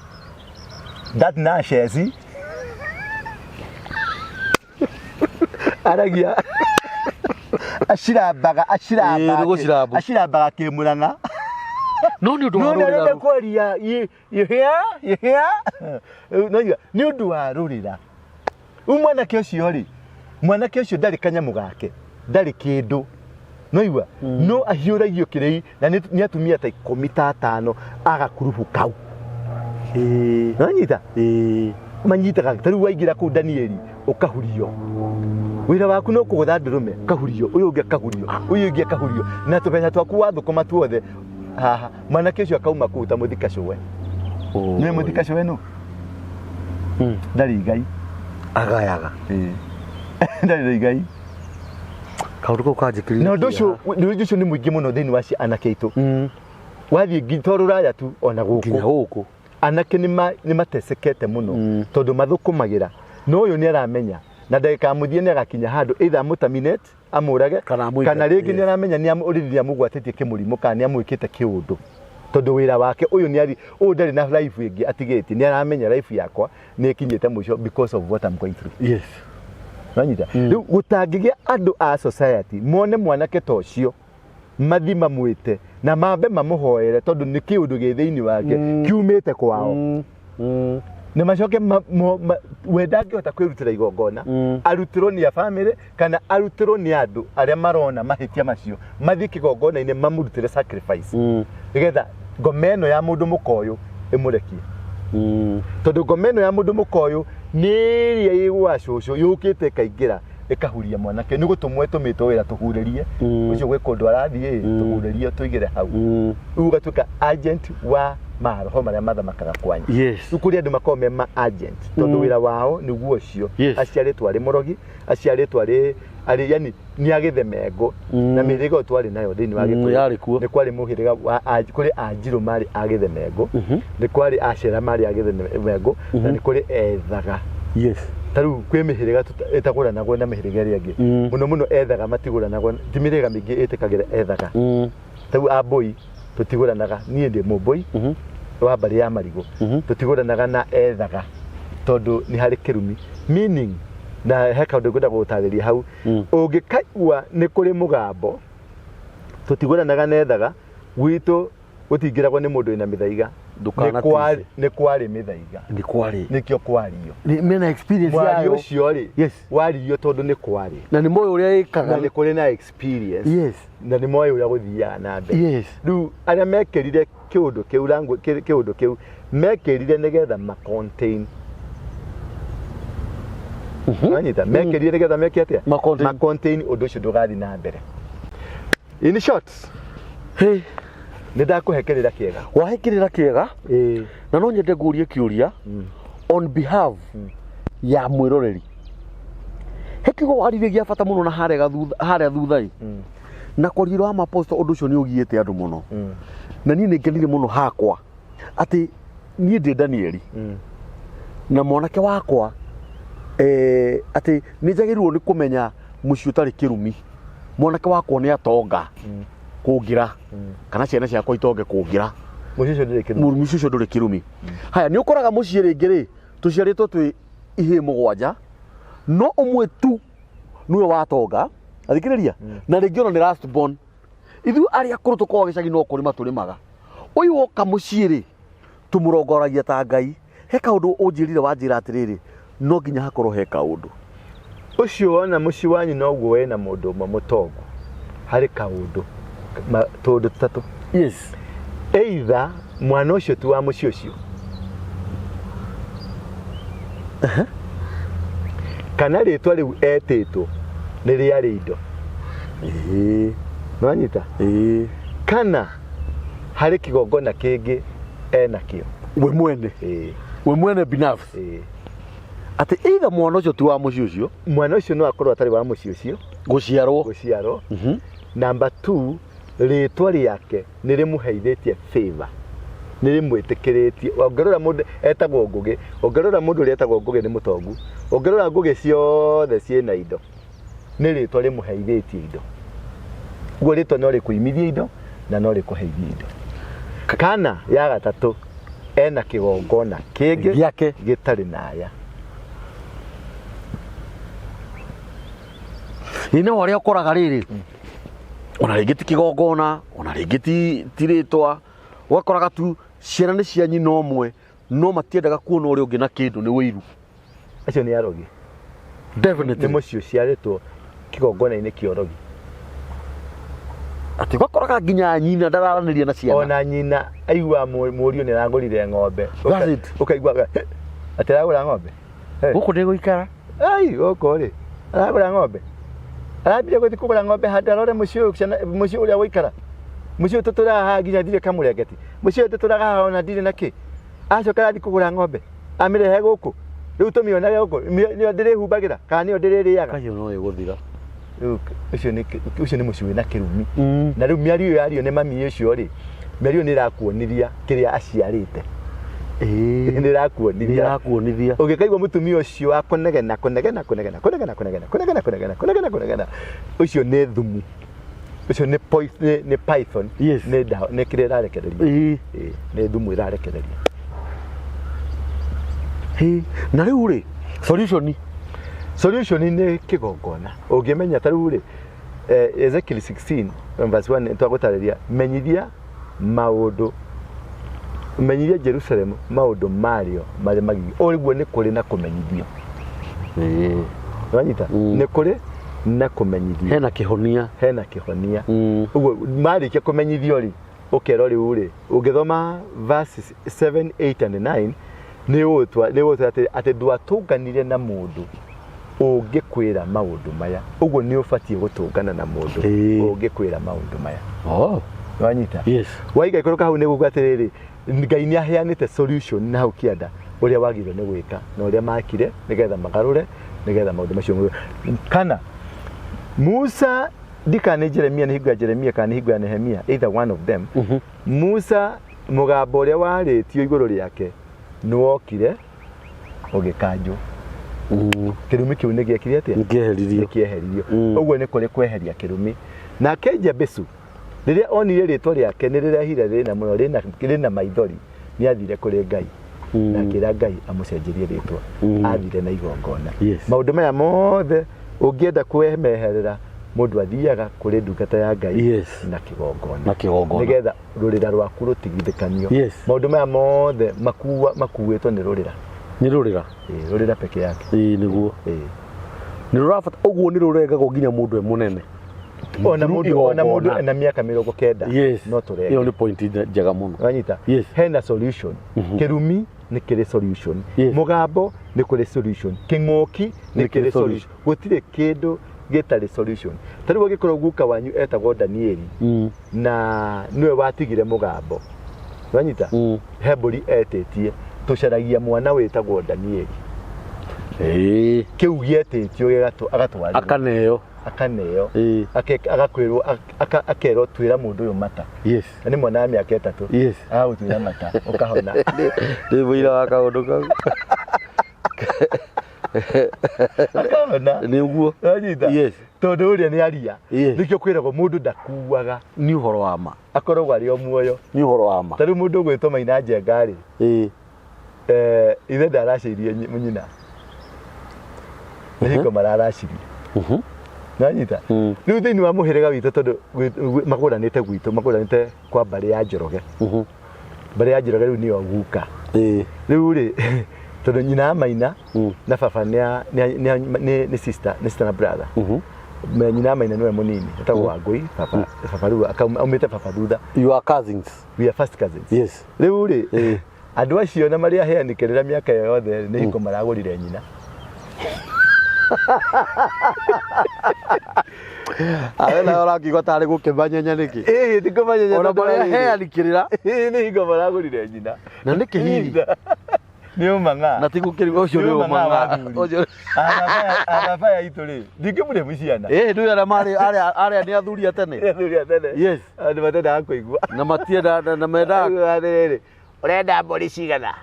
That nonsense. Aragia acirambaga, acirambaga Ĩĩ, nĩ gũcirambu. acirambaga kĩmũrang'a. No nĩ ũndũ wa No rũrĩra ndarenda rũu. kwaria, you hear? You hear? No iga, nĩ ũndũ wa rũrĩra. Rĩu mwanake ũcio rĩ, mwanake ũcio ndarĩ kanyamũ gake, ndarĩ kĩndũ. No igua, no ahiũragio kĩrĩi na nĩ atumia ta ikũmi ta atano agakurubu kau. Ĩĩ. Nonyita? Ĩĩ. Manyitaga ta rĩu waingĩra kũu Danieli ũkahurio. Wĩra waku no kũgũtha ndũrũme, ũkahurio, ũyũ ũngĩ akahurio, ũyũ ũngĩ akahurio, na tũbeca twaku wathũkũma tuothe haha. Mwanake ũcio akauma kũu ta mũthikacũwe. Nĩwe mũthikacũwe nũ? Ndarĩ igai. Agayaga. Ĩĩ. Ndarĩ na igai. Kaũndũ kau kanjĩkĩrire Na ũndũ kĩeha. ũcio, ũndũ ũcio nĩ mũingĩ mũno thĩinĩ wa anake aitũ. Wathiĩ nginya to rũraya tu, ona gũkũ. Nginya gũkũ. Anake nĩ matecekete mũno, tondũ mathũkũmagĩra. No ũyũ nĩ aramenya, na ndagĩka ya mũthia nĩ agakinya handũ, either amũterminate, amũrage, Kana amũingate, kana rĩngĩ nĩ yes. aramenya nĩ already nĩ amũgwatĩtie kĩmũrimũ, kana nĩ amwĩkĩte kĩũndũ. Tondũ wĩra wake ũyũ nĩ ari, ũyũ ndarĩ na life ĩngĩ atigĩtie, nĩ aramenya life yakwa nĩ ĩkinyĩte mũico because of what I'm going through. Yes. Nonyita? Rĩu gũtangĩgĩa andũ a society mone mwanake ta ũcio mathi mamwĩte na mambe mamũhoere tondũ nĩ kĩũndũ gĩ thĩinĩ wake kiumĩte kwao. Na macoke we ndangĩhota kwĩrutĩra igongona, arutĩrwo nĩ a family kana arutĩrwo nĩ andũ arĩa marona mahĩtia macio, mathiĩ kĩgongona-inĩ mamũrutĩre sacrifice. Nĩgetha ngoma ĩno ya mũndũ mũka ũyũ ĩmũrekie. Tondũ ngoma ĩno ya mũndũ mũka ũyũ nĩ ĩrĩa ĩ gwa cũcũ yũkĩte ĩkaingĩra ĩkahuria mwanake, nĩ gũtũmwo ĩtũmĩtwo wĩra tũhurĩrie. Ũcio gwĩ kũndũ arathiĩ, tũhurĩrie tũigĩre hau. Rĩu ũgatuĩka agent wa maroho marĩa mathamakaga kwanyu. Yes. Rĩu kũrĩ andũ makoragwo me ma agent tondũ wĩra wao nĩguo ũcio. Yes. Aciarĩtwo arĩ mũrogi, aciarĩtwo arĩ yani nĩ agĩthemengo. Na mĩhĩrĩga ĩyo twarĩ nayo thĩinĩ wa Gĩkũyũ. Yarĩ kuo. Nĩ kwarĩ mũhĩrĩga wa kũrĩ Anjirũ marĩ a gĩthemengo, nĩ kwarĩ Acera marĩ a gĩthemengo, na nĩ kũrĩ Ethaga. Yes. Ta rĩu kwĩ mĩhĩrĩga ĩtagũranagwo na mĩhĩrĩga ĩrĩa ĩngĩ. Mũno mũno Ethaga matigũranagwo, ti mĩhĩrĩga mĩingĩ ĩtĩkagĩra Ethaga. Ta rĩu Ambũi tũtigũranaga, niĩ ndĩ Mũmbũi wa mbarĩ ya Marigũ. Tũtigũranaga na Ethaga tondũ nĩ harĩ kĩrumi. Meaning, na he kaũndũ ngwenda gũgũtarĩria hau. Ũngĩkaigua nĩ kũrĩ mũgambo, tũtigũranaga na Ethaga, gwitũ gũtingĩragwo nĩ mũndũ wĩna mĩthaiga. Ndũkanatice. Nĩ kwarĩ mĩthaiga. Nĩ kwarĩ. Nĩkĩo kwario. Mena experience Mwario yayo. ũcio rĩ, waririo tondũ nĩ kwarĩ. Na nĩ moĩ ũrĩa ĩkaga. Na nĩ kũrĩ na experience. Na nĩ moĩ ũrĩa gũthiaga na mbere. Rĩu arĩa mekĩrire kĩũndũ kĩu kĩũndũ kĩu mekĩrire nĩgetha ma contain. Wanyita? Mekĩrire nĩgetha meke atĩa? Ma contain. Ma contain ũndũ ũcio ndũgathiĩ na mbere. In short, Hey, nĩ ndakũhe kĩrĩra kĩega. Wahe kĩrĩra kĩega. Na no nyende ngũrie kĩũria on behalf ya mwĩroreri. He kiugo waririe gĩa bata mũno na harĩa thutha-ĩ. Na kwaria wa maposto ũndũ ũcio nĩ ũgiĩte andũ mũno. Na niĩ nĩ ngenire mũno hakwa atĩ niĩ ndĩ Danieli. Na mwanake wakwa atĩ nĩ njagĩrĩirwo nĩ kũmenya mũciĩ ũtarĩ kĩrumi. Mwanake wakwa nĩ atonga kũngĩra kana ciana ciakwa itonge kũngĩra. Mũciĩ ũcio ndũrĩ kĩrumi. Mũciĩ ũcio ndũrĩ kĩrumi. Haya, nĩ ũkoraga mũciĩ rĩngĩ rĩ tũciarĩtwo twĩ ihĩĩ mũgwanja no ũmwe tu nĩwe watonga athikĩrĩria na rĩngĩ ona nĩ last born. Ithuĩ arĩa akũrũ tũkoragwo gĩcagi no kũrĩma tũrĩmaga. Ũyũ woka mũciĩ rĩ tũmũrongoragia ta Ngai. He kaũndũ ũnjĩrire wanjĩra atĩrĩrĩ no nginya hakorwo he kaũndũ. Ũcio wona mũciĩ wanyu noguo wĩna mũndũ ũmwe mũtongu harĩ kaũndũ tũũndũ tũtatũ. Either mwana ũcio ti wa mũciĩ ũcio. Kana rĩtwa rĩu etĩtwo nĩ rĩarĩ indo. Nĩwanyita? Kana harĩ kĩgongona kĩngĩ enakĩo. We mwene. We mwene binafsi. Atĩ either mwana ũcio ti wa mũciĩ ũcio. Mwana ũcio no akorwo atarĩ wa mũciĩ ũcio. Gũciarwo. Gũciarwo. Number 2, rĩtwa rĩake nĩ rĩmũheithĩtie favor. Nĩ rĩmwĩtĩkĩrĩtie. Ũngĩrora mũndũ etagwo Ngũgĩ, ũngĩrora mũndũ ũrĩa etagwo Ngũgĩ nĩ mũtongu. Ũngĩrora Ngũgĩ ciothe ciĩna indo. Nĩ rĩtwa rĩmũheithĩtie indo. Ũguo rĩtwa no rĩkũimithie indo na no rĩkũheithie indo. Kana ya gatatũ ena kĩgongona kĩngĩ gĩake gĩtarĩ na aya. Ĩ no arĩa ũkoraga rĩrĩ ona rĩngĩ ti kĩgongona ona rĩngĩ ti rĩtwa ũgakoraga tu ciana nĩ cia nyina ũmwe no matiendaga kuona ũrĩa ũngĩ na kĩndũ nĩ wĩiru. Acio nĩ arogi. Definitely. Nĩ mũciĩ ũciarĩtwo kĩgongona-inĩ kĩa ũrogi. Atĩ ũgakoraga nginya nyina ndararanĩria na ciana. Ona nyina aigua mũriũ nĩ aragũrire ng'ombe. That's it. Ũkaigua atĩ aragũra ng'ombe. Hey. Gũkũ ndĩgũikara. Ai, gũkũ rĩ aragũra ng'ombe. Arambire gũthiĩ kũgũra ng'ombe handũ arore mũciĩ ũyũ ciana mũciĩ ũrĩa gũikara. Mũciĩ ũyũ tũtũraga haha nginya ndirĩ kamũrengeti. Mũciĩ ũyũ tũtũraga haha ona ndirĩ na kĩ. Acoka arathiĩ kũgũra ng'ombe. Amĩrehe gũkũ. Rĩu tũmĩonage gũkũ. Nĩyo ndĩrĩhumbagĩra kana nĩyo ndĩrĩrĩaga. Kahiũ no ĩgũthira. Rĩu ũcio nĩ mũciĩ wĩna kĩrumi. Na rĩu mĩario ĩyo yario nĩ mami ũcio rĩ, mĩario nĩ ĩrakuonithia kĩrĩa aciarĩte. Nĩ ĩrakuonithia. Nĩ ĩrakuonithia. Ũngĩkaigua mũtumia ũcio wa kũnegena, kũnegena, kũnegena, kũnegena, kũnegena, kũnegena, kũnegena, kũnegena, kũnegena, ũcio nĩ thumu. Ũcio nĩ nĩ python. Nĩ ndawa, nĩ kĩrĩa ĩrarekereria. Nĩ thumu ĩrarekereria. Na rĩu rĩ, solution. Solution nĩ kĩgongona. Ũngĩmenya ta rĩu rĩ, Ezekiel 16 verse 1 twagũtarĩria, menyithia maũndũ, menyithia Jerusalem maũndũ marĩo marĩ magigi. Ũguo nĩ kũrĩ na kũmenyithio. Wanyita? Nĩ kũrĩ na kũmenyithio. Hena kĩhonia. Hena kĩhonia. Ũguo marĩkia kũmenyithio rĩ, ũkerwo rĩu rĩ, ũngĩthoma verses 7, 8 and 9, nĩ ũgũtwa, nĩ ũgũtwa atĩ ndwatũnganire na mũndũ ũngĩkwĩra maũndũ maya. Ũguo nĩ ũbatiĩ gũtũngana na mũndũ ũngĩkwĩra maũndũ maya. Wanyita? Waiga ikũrũka hau nĩ gũkũ atĩrĩrĩ, Ngai nĩ aheanĩte solution na hau kĩanda ũrĩa wagĩrĩirwo nĩ gwĩka na ũrĩa makire nĩgetha magarũre nĩgetha maũndũ macio kana Musa ndikana nĩ Jeremia nĩ hingo ya Jeremia kana nĩ hingo ya Nehemia, either one of them. Musa mũgambo ũrĩa warĩtio igũrũ rĩake nĩwokire ũgĩkanjwo. Kĩrumi kĩu nĩ gĩekire atĩa? Nĩkĩeheririo. Nĩkĩeheririo. Ũguo nĩ kũrĩ kweheria kĩrumi. Nake Jabesu rĩrĩa onire rĩtwa rĩake nĩ rĩrehire thĩna mũno, rĩna maithori, nĩ athire kũrĩ Ngai. Na akĩra Ngai amũcenjerie rĩtwa. Athire na igongona. Maũndũ maya mothe ũngĩenda kwemeherera Mũndũ athiaga kũrĩ ndungata ya Ngai Yes. na kĩgongona. Na kĩgongona. Nĩgetha rũrĩra rwaku rũtigithĩkanio. Yes. Maũndũ maya mothe makuĩtwo nĩ rũrĩra. Nĩ rũrĩra. Ĩĩ, rũrĩra peke yake. Ĩĩ nĩguo. Ĩĩ. Nĩ rũrabata ũguo nĩ rũrengagwo nginya mũndũ e mũnene. Ona mũndũ ena mĩaka 90. Yes. No tũrenge. Ĩyo nĩ point njega mũno. Wanyita? Yes. Hena solution. Kĩrumi nĩ kĩrĩ solution. Yes. Mũgambo nĩ kũrĩ solution. Kĩng'ũki nĩ kĩrĩ solution. Gũtirĩ kĩndũ gĩtarĩ solution. Ta rĩu angĩkorwo guka wanyu etagwo Danieli na nĩwe watigire mũgambo. Wanyita? He mbũri etĩtie tũcaragia mwana wĩtagwo Danieli. Ĩĩ. Kĩu gĩetĩtio agatwarĩrwo. Akaneo. Akaneo. Ĩĩ. Agakwĩrwo akerwo twĩra mũndũ ũyũ mata. Yes. Na nĩ mwana wa mĩaka 3. Yes. Agagũtuĩra mata ũkahona. Ndĩ mũira wa kaũndũ kau. Akahona. Nĩ ũguo. Wanyita? Yes. Tondũ ũrĩa nĩ aria. Yes. Nĩkĩo kwĩragwo mũndũ ndakuaga. Nĩ ũhoro wa ma. Akoragwo arĩ o muoyo. Nĩ ũhoro wa ma. Ta rĩu mũndũ ũgwĩtwo Maina Njenga rĩ. Ĩĩ. Ithe ndaracĩirie nyina. Nĩ hingo mararacirie. Nanyita? Rĩu thĩinĩ wa mũhĩrĩga witũ tondũ magũranĩte gwitũ, magũranĩte kwa mbarĩ ya Njoroge. Mbarĩ ya Njoroge rĩu nĩyo guka. Ĩĩ. Rĩu rĩ, tondũ nyina wa Maina na baba nĩ sister, nĩ sister na brother. Nyina wa Maina nĩwe mũnini, etagwo Wangũi, baba rĩu aumĩte baba thutha. You are cousins. We are first cousins. Yes. Rĩu rĩ, andũ acio na marĩa aheanĩkĩrĩra mĩaka ĩyo yothe nĩ hingo maragũrire nyina. Awe nawe ũrakiuga tarĩ gũkĩmanyenya nĩkĩ? Ĩĩ, ti kũmanyenya Ona tondũ marĩa rĩrĩ. aheanĩkĩrĩra. Ĩĩ, nĩ hingo maragũrire nyina. Na nĩkĩ hihi? Nĩ ũmang'a. Na ti gũkĩrigwo ũcio nĩ ũmang'a. Ũcio. Araba ya itũ rĩ, ndingĩmũrĩmu ciana. Ĩĩ, ndũĩ arĩa marĩ arĩa nĩ athuri a tene. Nĩ athuri a tene. Yes. Andũ matendaga kũigua. Na matienda na mendaga. Atĩrĩrĩ, ũrenda mbũri cigana?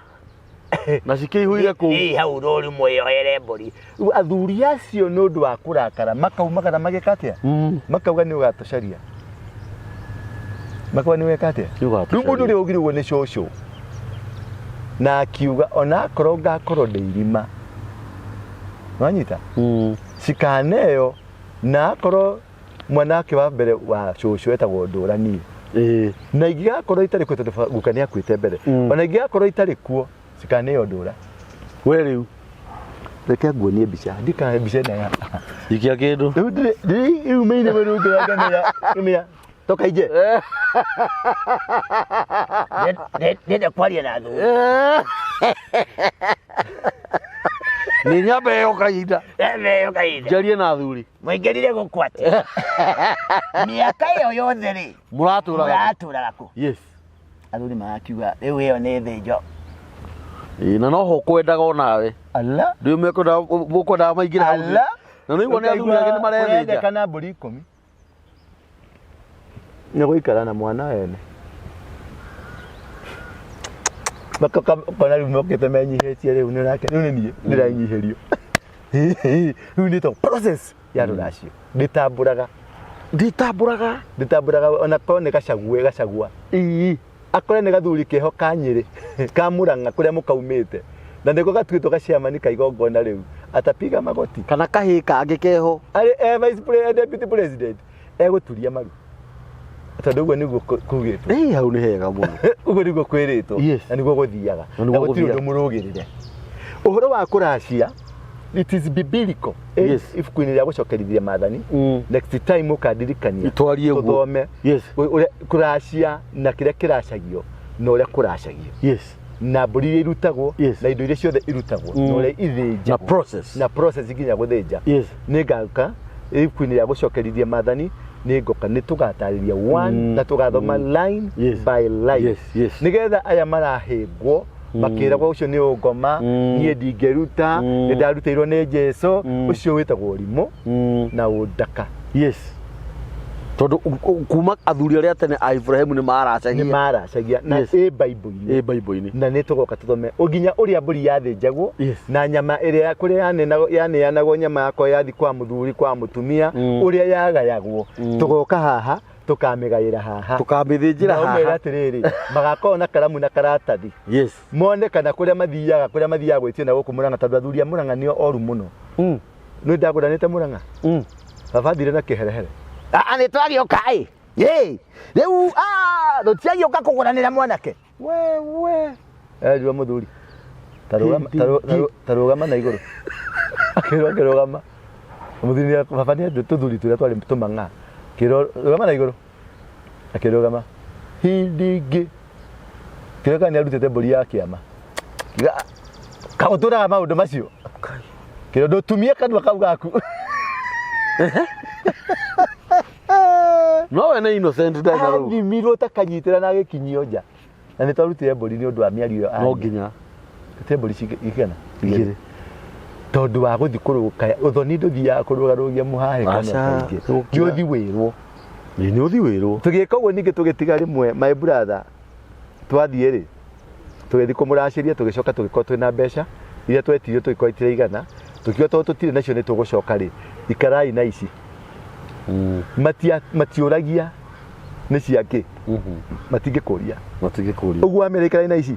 Na cikĩihũire kũu. Ĩ hau rũru mwĩyoere mbũri. Athuri acio nĩ ũndũ wa kũrakara makaumagara mageka atĩa? Makauga nĩ ũgatũcaria. Makauga nĩ weka atĩa? Nĩ ũgatũcaria. Rĩu mũndũ ũrĩa augire ũguo nĩ cũcũ. Na akiuga ona akorwo ngakorwo ndĩ irima. Wanyita? Cikaneo na akorwo mwana wake wa mbere wa cũcũ etagwo Ndũrani. Ĩĩ. Na ingĩgakorwo itarĩ kuo tondũ guka nĩ akuĩte mbere. Ona ingĩgakorwo itarĩ kuo cikaneo Ndũra. We rĩu. Reke nguonie mbica. Ndikana mbica ĩno ya. Ikia kĩndũ. Rĩu ndĩrĩ rĩu mĩine rĩu ngĩra toka nje. Ndĩrenda kwaria na athuri. Nĩ nyambe ĩyo kahinda. Nyambe ĩyo kahinda. Njarie na athuri. Mũingĩrire gũkũ atĩa? Mĩaka ĩyo yothe rĩ. Mũratũraga. Mũratũraga kũ? Yes. Athuri marakiuga rĩu ĩyo nĩ thĩnjo. Ĩĩ, na noho kwendaga onawe. Ala. Ndũĩ mũkwendaga maingĩre hau. Ala. Na nĩigua nĩ athuri angĩ nĩ marethĩnja. Kũrendekana mbũri 10. Nĩ gũikara na mwana ene. Makona rĩu mokĩte menyihĩtie rĩu nĩ ũrake rĩu nĩ niĩ ndĩrenyihĩrio. Rĩu nĩ to process ya rũracio. Ndĩtambũraga. Ndĩtambũraga. Ndĩtambũraga ona korwo nĩ gacague gacagua. Ĩĩ. Akore nĩ gathuri keho ka Nyĩrĩ ka Mũrang'a kũrĩa mũkaumĩte. Na nĩko gatuĩtwo gaciamani ka igongona rĩu. Atapiga magoti. Kana kahĩĩ kangĩ keho. Arĩ e vice president, deputy president egũturia maru. Tondũ ũguo nĩguo kugĩtwo. Ĩĩ, hau nĩ hega mũno. Ũguo nĩguo kwĩrĩtwo. Yes. Na nĩguo gũthiaga. Na nĩguo Na gũtirĩ gũthiaga. ũndũ mũrũgĩrĩre. Ũhoro wa kũracia, it is biblical. Yes. Ibuku-inĩ rĩa gũcokerithia maathani. Next time ũkandirikania. Twarie ũguo. Tũthome. Yes. Ũrĩa kũracia na kĩrĩa kĩracagio na ũrĩa kũracagio. Yes. Na mbũri iria irutagwo, Yes. na indo iria ciothe irutagwo, na ũrĩa ithĩnjagwo. Na process. Na process nginya gũthĩnja. Yes. Nĩ ngauka ibuku-inĩ rĩa gũcokerithia maathani nĩ ngoka nĩ tũgatarĩria one na tũgathoma line Yes. by line. Yes, yes. Nĩgetha aya marahĩngwo makĩragwo ũcio nĩ ũngoma, niĩ ndingĩruta, nĩ ndarutĩirwo nĩ Jesũ, ũcio wĩtagwo ũrimũ na ũndaka. Yes. Tondũ kuma athuri arĩa tene a Ibrahimu nĩ maracagia. Nĩ maracagia na Yes. ĩ Bible-inĩ. Ĩ Bible-inĩ. Na nĩ tũgoka tũthome nginya ũrĩa mbũri yathĩnjagwo Yes. na nyama ĩrĩa kũrĩa yaneanagwo nyama yakwa yathi kwa mũthuri kwa mũtumia ũrĩa yagayagwo. Tũgoka haha tũkamĩgaĩra haha. Tũkamĩthĩnjĩra Na ũmere haha. atĩrĩrĩ, magakorwo na karamu na karatathi. Yes. Mone kana kũrĩa mathiaga gwĩtio na gũkũ Mũrang'a tondũ athuri a Mũrang'a nĩo oru mũno. Nĩ ndagũranĩte Mũrang'a. Baba thire na kĩherehere. Aa nĩ twagĩũka ĩ. Ĩ, rĩu tũtiagĩũka kũgũranĩra mwanake. Wewe. Erirwo mũthuri. Tarũgama Hĩndĩ tarũgama na igũrũ. Akĩrwo akĩrũgama. Mũthuri baba nĩ tũthuri tũrĩa twarĩ tũmang'a. Kĩrwo rũgama na igũrũ. Akĩrũgama. Hĩndĩ ĩngĩ. Kĩrĩa nĩ arutĩte mbũri ya kĩama. Kiuga, kaũtũraga maũndũ macio. Kĩrwo ndũtumie kanua kau gaku. No we nĩ innocent ndarĩ na rũu. Athimirwo ta kanyitĩra na agĩkinyio nja. Na nĩ twarutire mbũri nĩ ũndũ wa mĩario ĩyo. No nginya. Rutire mbũri igana. Igĩrĩ. Tondũ wa gũthiĩ kũrũka ũthoni ndũthiaga kũrũgarũgia mũhahĩ kana Aca, kaingĩ. nĩgũkira. Nĩ ũthi wĩrwo. Ĩ, nĩ ũthi wĩrwo. Tũgĩka ũguo ningĩ tũgĩtiga rĩmwe my brother twathiĩ rĩ tũgĩthiĩ kũmũracĩria tũgĩcoka tũgĩkorwo twĩna mbeca iria twetirio tũgĩkorwo itiraigana tũkiuga tondũ tũtirĩ nacio nĩ tũgũcoka rĩ ikarai na ici. Matiũragia nĩ cia kĩ. Matingĩkũria. Matingĩkũria. Ũguo wamera ikarai na ici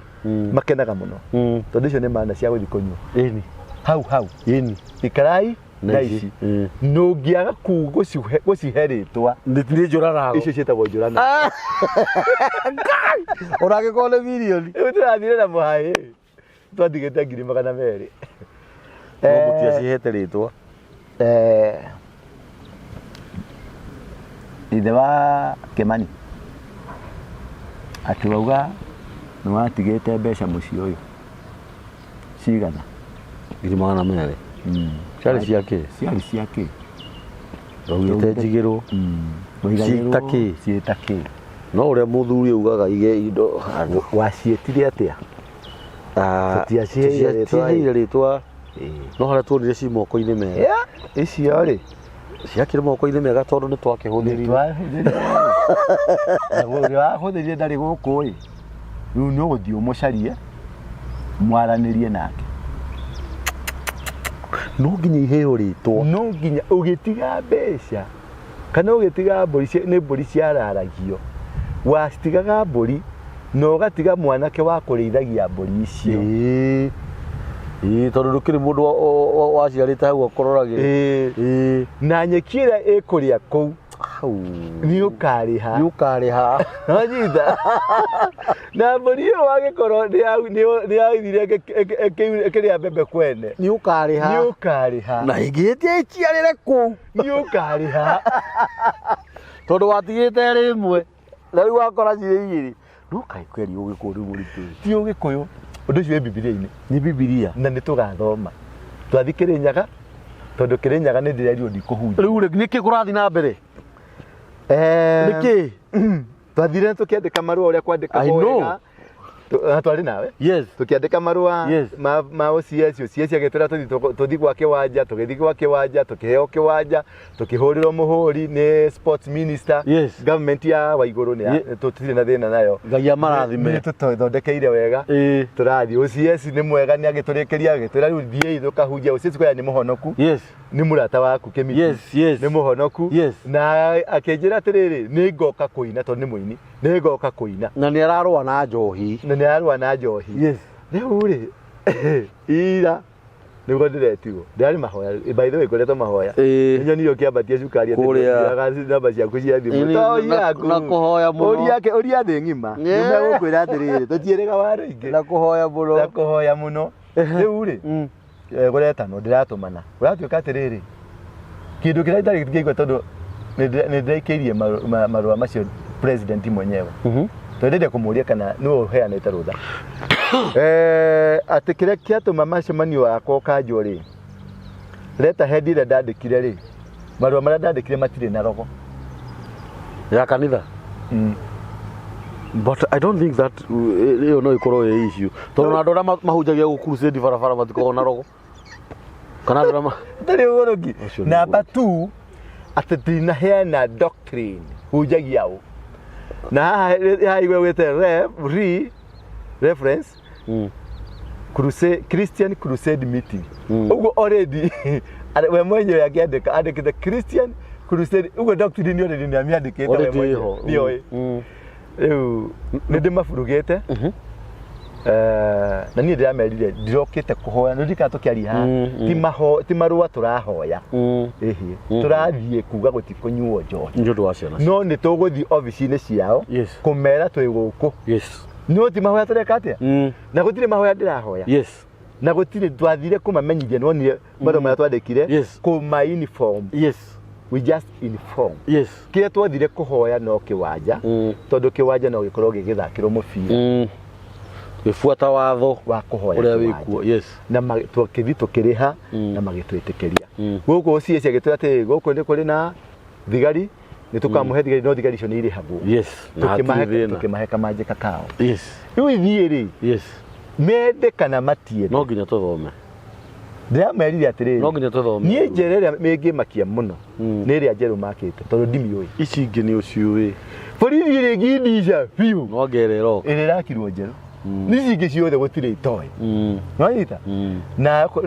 makenaga mũno. Tondũ icio nĩ mana cia gũthiĩ kũnyua. Ĩni. Hau hau. Ĩni. Ikarai na ici. Ndũngĩaga gũcihe rĩtwa. Nĩ njũrarago. Icio ciĩtagwo njũrana. Ũrangĩkorwo nĩ mirioni. Rĩu tũrathire na mũhaĩ. Twatigĩte 200,000. No mũtiacihete rĩtwa. Ithe wa Kĩmani atĩ wauga nĩ watigĩte mbeca mũciĩ ũyũ cigana? 200,000. Ciarĩ cia kĩ? Ciarĩ cia kĩ? Waugĩte njigĩrwo. Ciĩta kĩ? Ciĩta kĩ? No ũrĩa mũthuri augaga ige indo handũ. Waciĩtire atĩa? Tũtiaciheire rĩtwa. Tũtiaciheire rĩtwa. No harĩa tuonire ci moko-inĩ mega. Yeah, icio rĩ. Ciakĩrĩ moko-inĩ mega tondũ nĩ twakĩhũthĩrire. Ũrĩa wahũthĩrire ndarĩ gũkũ ĩ. Rĩu nĩ ũgũthiĩ ũmũcarie mwaranĩrie nake. No nginya iheo rĩtwa. No nginya ũgĩtiga mbeca kana ũgĩtiga mbũri nĩ mbũri ciararagio. Wacitigaga mbũri na ũgatiga mwanake wa kũrĩithagia mbũri icio. Ĩĩ. Ĩĩ tondũ ndũkĩrĩ mũndũ waciarĩte hau akũroragĩra. Ĩĩ. Na nyeki ĩrĩa ĩkũrĩa kũu nĩ ũkarĩha. Nĩ ũkarĩha. Wanyita? Na mbũri ĩyo wagĩkorwo nĩ yathire ĩkĩrĩa mbembe kwene. Nĩ ũkarĩha. Nĩ ũkarĩha. Na ĩngĩhĩtia ĩciarĩre kũu. Nĩ ũkarĩha. Tondũ watigĩte ĩrĩ ĩmwe. Na rĩu wakora cirĩ igĩrĩ. No kaĩ kweri ũgĩkũyũ nĩ mũritũ. Ti ũgĩkũyũ. Ũndũ ũcio wĩ Bibilia-inĩ. Nĩ Bibilia. Na nĩ tũgathoma. Twathiĩ Kĩrĩnyaga, tondũ Kĩrĩnyaga nĩ ndĩrerirwo ndikũhunjia. Rĩu rĩ, nĩkĩ kũrathiĩ na mbere? Nĩkĩ? Twathire tũkĩandĩka marũa ũrĩa kwandĩkagwo I know. wega. Twarĩ nawe. Yes. Tũkĩandĩka marũa Yes. ma OCS, OCS agĩtwĩra tũthiĩ gwa kĩwanja, tũgĩthiĩ gwa kĩwanja, tũkĩheo kĩwanja, tũkĩhũrĩrwo mũhũri nĩ sports minister. Yes. Government ya Waigũrũ nĩ tũtirĩ na thĩna nayo. Ngai amarathime. Nĩ tũthondekeire wega. Tũrathiĩ. OCS nĩ mwega, nĩ agĩtũrĩkĩria, agĩtwĩra rĩu thiĩi tũkahunjia. OCS kwaya nĩ mũhonoku. Yes. Nĩ mũrata waku Kĩmiti. Yes, yes. Nĩ mũhonoku. Yes. Na akĩnjĩra atĩrĩrĩ, nĩ ngoka kũina tondũ nĩ mũini. Nĩ ngoka kũina. Na nĩ ararũa na njohi. Na nĩ ararũa na njohi. Yes. Rĩu rĩ, ira nĩguo ndĩretirwo. Ndĩrarĩ mahoya. By the way, ngoretwo mahoya. Ĩĩ. Nĩnyonire ũkĩambatia cukari atĩ Kũrĩa. ndũthiaga namba ciaku cia thimũ. Ĩĩ, To yaku. na kũhoya mũno. Ũria thĩ ng'ima. Yeah. Nĩmegũkwĩra atĩrĩrĩ, tũtiĩrĩga waru ingĩ. Na kũhoya mũno. Na kũhoya mũno. Rĩu rĩ, kũretanwo ndĩratũmana. Ũratuĩka atĩrĩrĩ, kĩndũ kĩrĩa itarĩ kĩigua tondũ nĩ ndĩraikĩirie marũa macio president mwenyewe. Twendete kũmũria kana nĩwe ũheanĩte rũtha. Atĩ kĩrĩa kĩatũma macemanio wakwa ũkanjwo rĩ, letterhead ĩrĩa ndandĩkire rĩ, marũa marĩa ndandĩkire matirĩ na rogo. Ya kanitha. But I don't think that ĩyo no ĩkorwo ĩ issue. Tondũ na andũ arĩa mahunjagia gũ crusade barabara matikoragwo na rogo. Kana andũ arĩa Ũtarĩ ũgũrũki. Ũcio nĩ Number 2, atĩ ndinaheana doctrine hunjagia ũ. Na haha haha wĩte reference Crusade, Christian Crusade meeting. Ũguo already we mwenyewe akĩandĩka andĩkĩte Christian Crusade ũguo doctrine already nĩ amĩandĩkĩte we Already mwenyewe. ĩho. Nĩoĩ. Rĩu nĩ ndĩmaburugĩte. Na niĩ ndĩramerire ndirokĩte kũhoya nĩ ndirikana tũkĩaria haha ti maho ti marũa tũrahoya ĩhĩ tũrathiĩ kuga gũtikũnyuo njohi Nĩ ũndũ wa ciana. No nĩ tũgũthiĩ obici-inĩ ciao kũmera twĩ gũkũ no ti mahoya tũreka atĩa na gũtirĩ mahoya ndĩrahoya na gũtirĩ twathire kũmamenyithia nĩwonire marũa marĩa twandĩkire kũma inform we just inform kĩrĩa twathire kũhoya no kĩwanja tondũ kĩwanja no gĩkorwo gĩgĩthakĩrwo mũbira Gĩbuata watho wa kũhoya ũrĩa kĩwanja. wĩkuo. Yes. Na twakĩthiĩ tũkĩrĩha na magĩtwĩtĩkĩria gũkũ CS agĩtwĩra atĩ gũkũ nĩ kũrĩ na thigari nĩ tũkamũhe thigari no thigari icio nĩ irĩhagwo Na hatirĩ tũkĩmahe thĩna. tũkĩmahe kamanjĩka kao rĩu ithiĩ rĩ mende kana matiende No nginya tũthome. Ndĩramerire atĩrĩrĩ No nginya tũthome. Niĩ njĩra ĩrĩa ĩngĩmakia mũno nĩ ĩrĩa njerũ makĩte tondũ ndimiũĩ. Ici ingĩ nĩ ũciũĩ. Borithi ĩrĩa ĩngĩndica biũ No ngere ĩroka. Ĩrĩa ĩrakirwo njerũ nĩ ici ingĩ ciothe gũtirĩ itoĩ nĩwanyita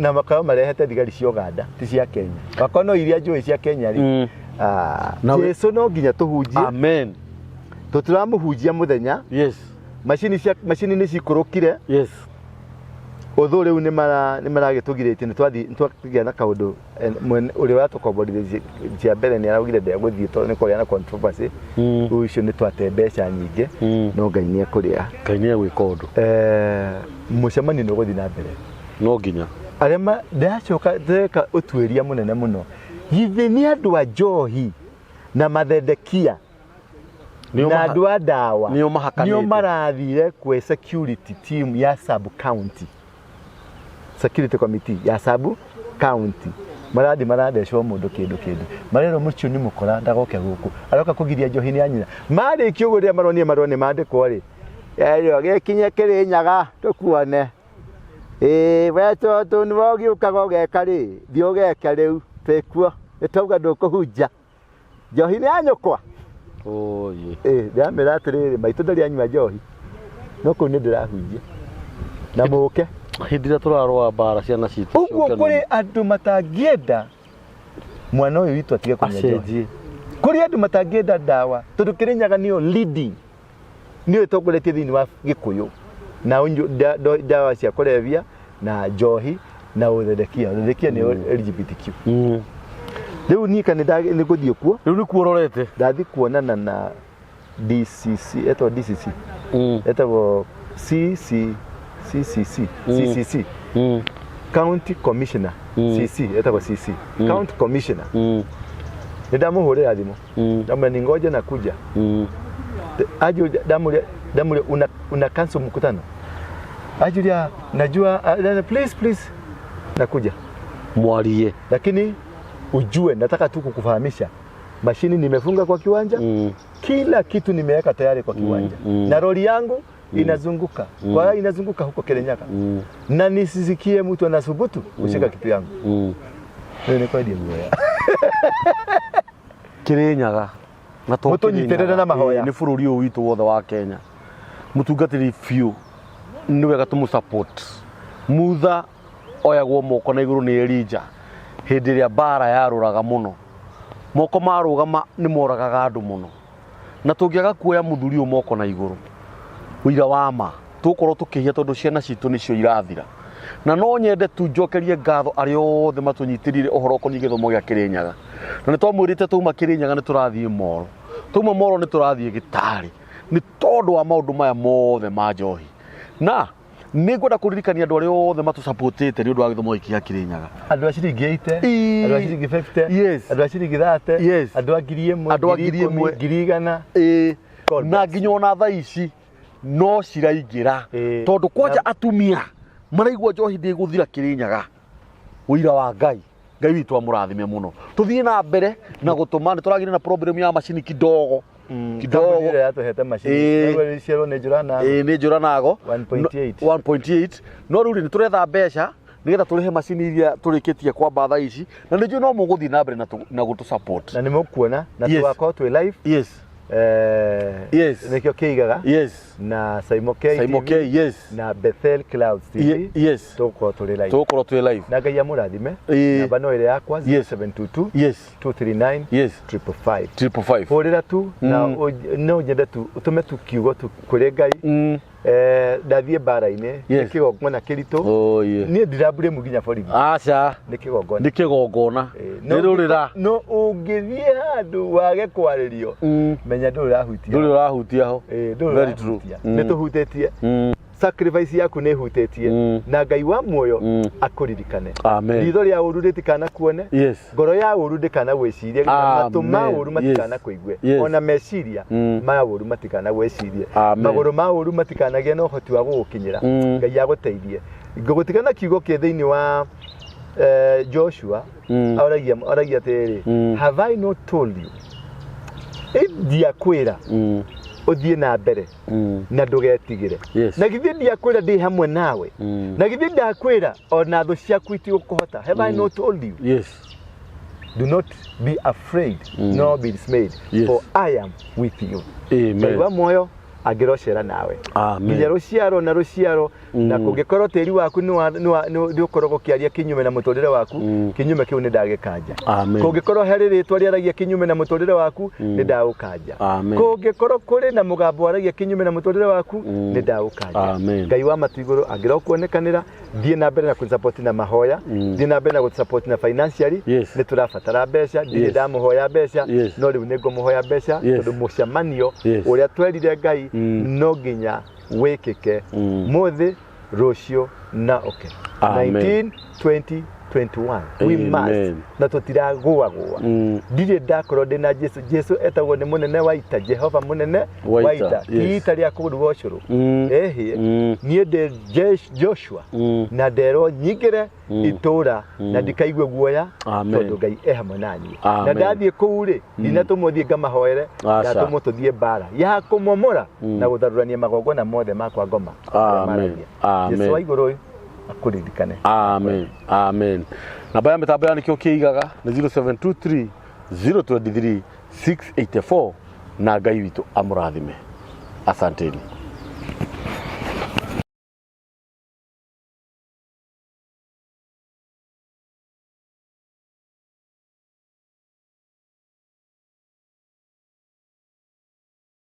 na makorwo marehete thigari cia Uganda ti cia Kenya wakorwo no iria njũĩ cia Kenya rĩ Jesu no nginya tũhunjie Amen. Tũtiramũhunjia mũthenya macini cia macini nĩ cikũrũkire ũthũ rĩu nĩ mara nĩ maragĩtũgirĩtie nĩ twathiĩ nĩ twakĩgĩa na kaũndũ ũrĩa watũkomborire cia mbere nĩ araugire ndegũthiĩ tondũ nĩ kũgĩa na controversy rĩu icio nĩ twate mbeca nyingĩ no Ngai nĩ ekũrĩa. Ngai nĩ egwĩka ũndũ. Mũcemanio nĩ ũgũthiĩ na mbere. No nginya. Arĩa ndĩracoka ndĩreka ũtuĩria mũnene mũno githĩ nĩ andũ a njohi na mathendekia Nĩo na andũ a ndawa nĩo mahakanĩte. Nĩo marathire kwĩ security team ya sub county security committee ya sub county marathi marathecwo mũndũ kĩndũ kĩndũ marerwo mũcio nĩ mũkora ndagoke gũkũ aroka kũgiria njohi nĩ ya nyina marĩkia ũguo rĩrĩa maronire marũa nĩ mandĩkwo rĩ erwo gĩkinye Kĩrĩnyaga tũkuone ĩĩ we tondũ nĩwe ũgĩũkaga ũgeka rĩ thiĩ ũgeke rĩu twĩkuo nĩ twauga ndũkũhunja njohi nĩ ya nyũkwa. Oye. Ĩĩ ndĩramĩra atĩrĩrĩ maitũ ndarĩ anyua njohi no kũu nĩ ndĩrahunjia na mũke Hĩndĩ ĩrĩa tũrarũa mbara ciana citũ ũguo ciũke kũrĩ andũ matangĩenda mwana ũyũ witũ atige kũnyua njohi acenjie. Kũrĩ andũ matangĩenda ndawa tondũ Kĩrĩnyaga nĩyo leading nĩyo ĩtongoretie thĩinĩ wa Gĩkũyũ na ndawa cia kũrebia na njohi na ũthendekia ũthendekia nĩyo LGBTQ rĩu niĩ kana nĩ ngũthiĩ kuo. Rĩu nĩkuo ũrorete. Ndathiĩ kuonana na DCC etagwo DCC etagwo CC CCC CCC County Commissioner CC etagwo CC County Commissioner nĩ ndamũhũrĩra thimũ ndamwĩra ni ngoja nakuja aje ndamwĩra ndamwĩra una cancel mkutano ajulia najua please please nakuja Mwarie. Lakini ujue nataka tu kukufahamisha mashini nimefunga kwa kiwanja kila kitu nimeweka tayari kwa kiwanja na roli yangu inazunguka kwa hiyo inazunguka huko Kirinyaga na nisisikie mtu anasubutu kushika kitu yangu mm. Nĩ kwendia guoya. Kirinyaga na to Mũtũnyitĩrĩre Kĩrĩnyaga, na mahoya. Ĩĩ, nĩ bũrũri ũyũ witũ wothe wa Kenya mũtungatĩri biũ nĩ wega tũmũ support Mutha oyagwo moko na igũrũ nĩ Elijah hĩndĩ ĩrĩa mbara yarũraga mũno moko marũgama nĩ moragaga andũ mũno na tũngĩaga kuoya mũthuri ũyũ moko na igũrũ ũira wa ma tũgũkorwo tũkĩhia tondũ ciana citũ nĩcio irathira na no nyende tu njokerie ngatho arĩa othe matũnyitĩrĩire ũhoro ũkoniĩ gĩthomo gĩa Kĩrĩnyaga na nĩ twamwĩrĩte twauma Kĩrĩnyaga nĩ tũrathiĩ Moro twauma Moro nĩ tũrathiĩ Gĩtarĩ nĩ tondũ wa maũndũ maya mothe ma njohi na nĩ ngwenda kũririkania andũ arĩa othe matũsapotĩte nĩ ũndũ wa gĩthomo gĩkĩ gĩa Kĩrĩnyaga. Andũ a ciringi 80 Ĩĩ. andũ a ciringi 50 andũ a ciringi 30 andũ a 1000 Andũ a 1000. 100,000. Ĩĩ God na bless. nginya ona thaa ici no ciraingĩra Ĩĩ. tondũ kwanja atumia maraigua njohi ndĩgũthira Kĩrĩnyaga ũira wa Ngai Ngai witũ amũrathime mũno tũthiĩ na mbere na gũtũma nĩ tũragire na problem ya macini kidogo kidogo. Kambuni ĩrĩa yatũhete macini Ĩĩ. nĩguo ciarwo nĩ Njũrana. Ĩĩ nĩ njũra nago 1.8. 1.8 no rĩu rĩ nĩ tũretha mbeca nĩgetha tũrĩhe macini iria tũrĩkĩtie kwamba thaa ici na nĩ njũĩ no mũgũthiĩ na mbere na gũtũ support. Na nĩ mũkuona na tũgakorwo twĩ live nĩkĩo kĩigaga na Saimo K Saimo TV K, yes. Na Bethel Clouds TV tũgũkorwo tũrĩ live Tũgũkorwo twĩ live. Na Ngai amũrathime. Namba no ĩrĩa yakwa 0722 239 555. 555. Hũrĩra tu na no nyende tu ũtũme tu kiugo tu kũrĩ Ngai. Ndathiĩ mbara-inĩ nĩ kĩgongona kĩritũ. Oh, yeah. Niĩ ndirambure nginya borithi. Aca. Nĩ kĩgongona. Nĩ kĩgongona. Nĩ rũrĩra. No ũngĩthiĩ handũ wage kwarĩrio, menya ndũrĩ ũrahutia. Ndũrĩ ũrahutia ho. Ndũrĩ Very true. ũrahutia. Nĩ tũhutĩtie. Sacrifice yaku nĩ ĩhutĩtie. Na Ngai wa muoyo akũririkane. Amen. Ritho rĩa ũru rĩtikanakuone. Ngoro ya ũru ndĩkanagwĩcirie, matũ ma Amen. ũru matikanakwĩigue, ona meciria ma ũru matikanagwĩcirie, Amen. magũrũ ma ũru matikanagĩe na ũhoti wa gũgũkinyĩra. Ngai agũteithie. Ngũgũtigana kiugo kĩ thĩinĩ wa Joshua. Oragia atĩrĩrĩ, "Have I not told you?" Ndiakwĩra ũthiĩ na mbere na ndũgetigĩre? Na githĩ ndiakwĩra ndĩ hamwe nawe? Na githĩ ndakwĩra ona thũ ciaku itigũkũhota? Have I not told you? Do not be afraid nor be dismayed, for I am with you. Ngai wa muoyo angĩrocera nawe Amen. Nginya rũciaro na rũciaro. Na kũngĩkorwo tĩri waku nĩ ũkoragwo ũkĩaria kinyume na mũtũrĩre waku, kinyume kĩu nĩ ndagĩkanja. Amen. Kũngĩkorwo harĩ rĩtwa rĩaragia kinyume na mũtũrĩre waku, nĩ ndaũkanja. Amen. Kũngĩkorwo kũrĩ na mũgambo waragia kinyume na mũtũrĩre waku, nĩ ndaũkanja. Amen. Ngai wa matu igũrũ angĩrokuonekanĩra. Thiĩ na mbere na kũsupport na mahoya, thiĩ na mbere na gũsupport na financially. Nĩ tũrabatara mbeca. Ndirĩ ndamũhoya mbeca, no rĩu nĩ ngũmũhoya mbeca, tondũ mũcemanio ũrĩa twerire Ngai no nginya wĩkĩke mũthĩ, rũciũ na ũke. Amen. 19 20 21, we Amen. must, na tũtiragũagũa. Ndirĩ ndakorwo ndĩ na Jesu. Jesu etagwo nĩ mũnene wa ita, Jehova mũnene wa wa ita, ita, ti ita rĩa kũruga ũcũrũ. Ĩhĩ, niĩ ndĩ Joshua na nderwo nyingĩre itũra na ndikaigue guoya, Amen. tondũ Ngai e hamwe na niĩ. Na Amen. ndathiĩ kũu rĩ, ndinatũmwo thiĩ ngamahoere, Aca. ndatũmwo tũthiĩ mbara ya kũmomora na gũtharũrania magongona mothe makwa ngoma marĩa Amen. maragia. Amen. Jesu wa igũrũ akũririkane. Amen, amen. Namba ya mĩtambo ya nĩkĩo kĩigaga nĩ 0723 023 684, na Ngai witũ amũrathime. Asanteni.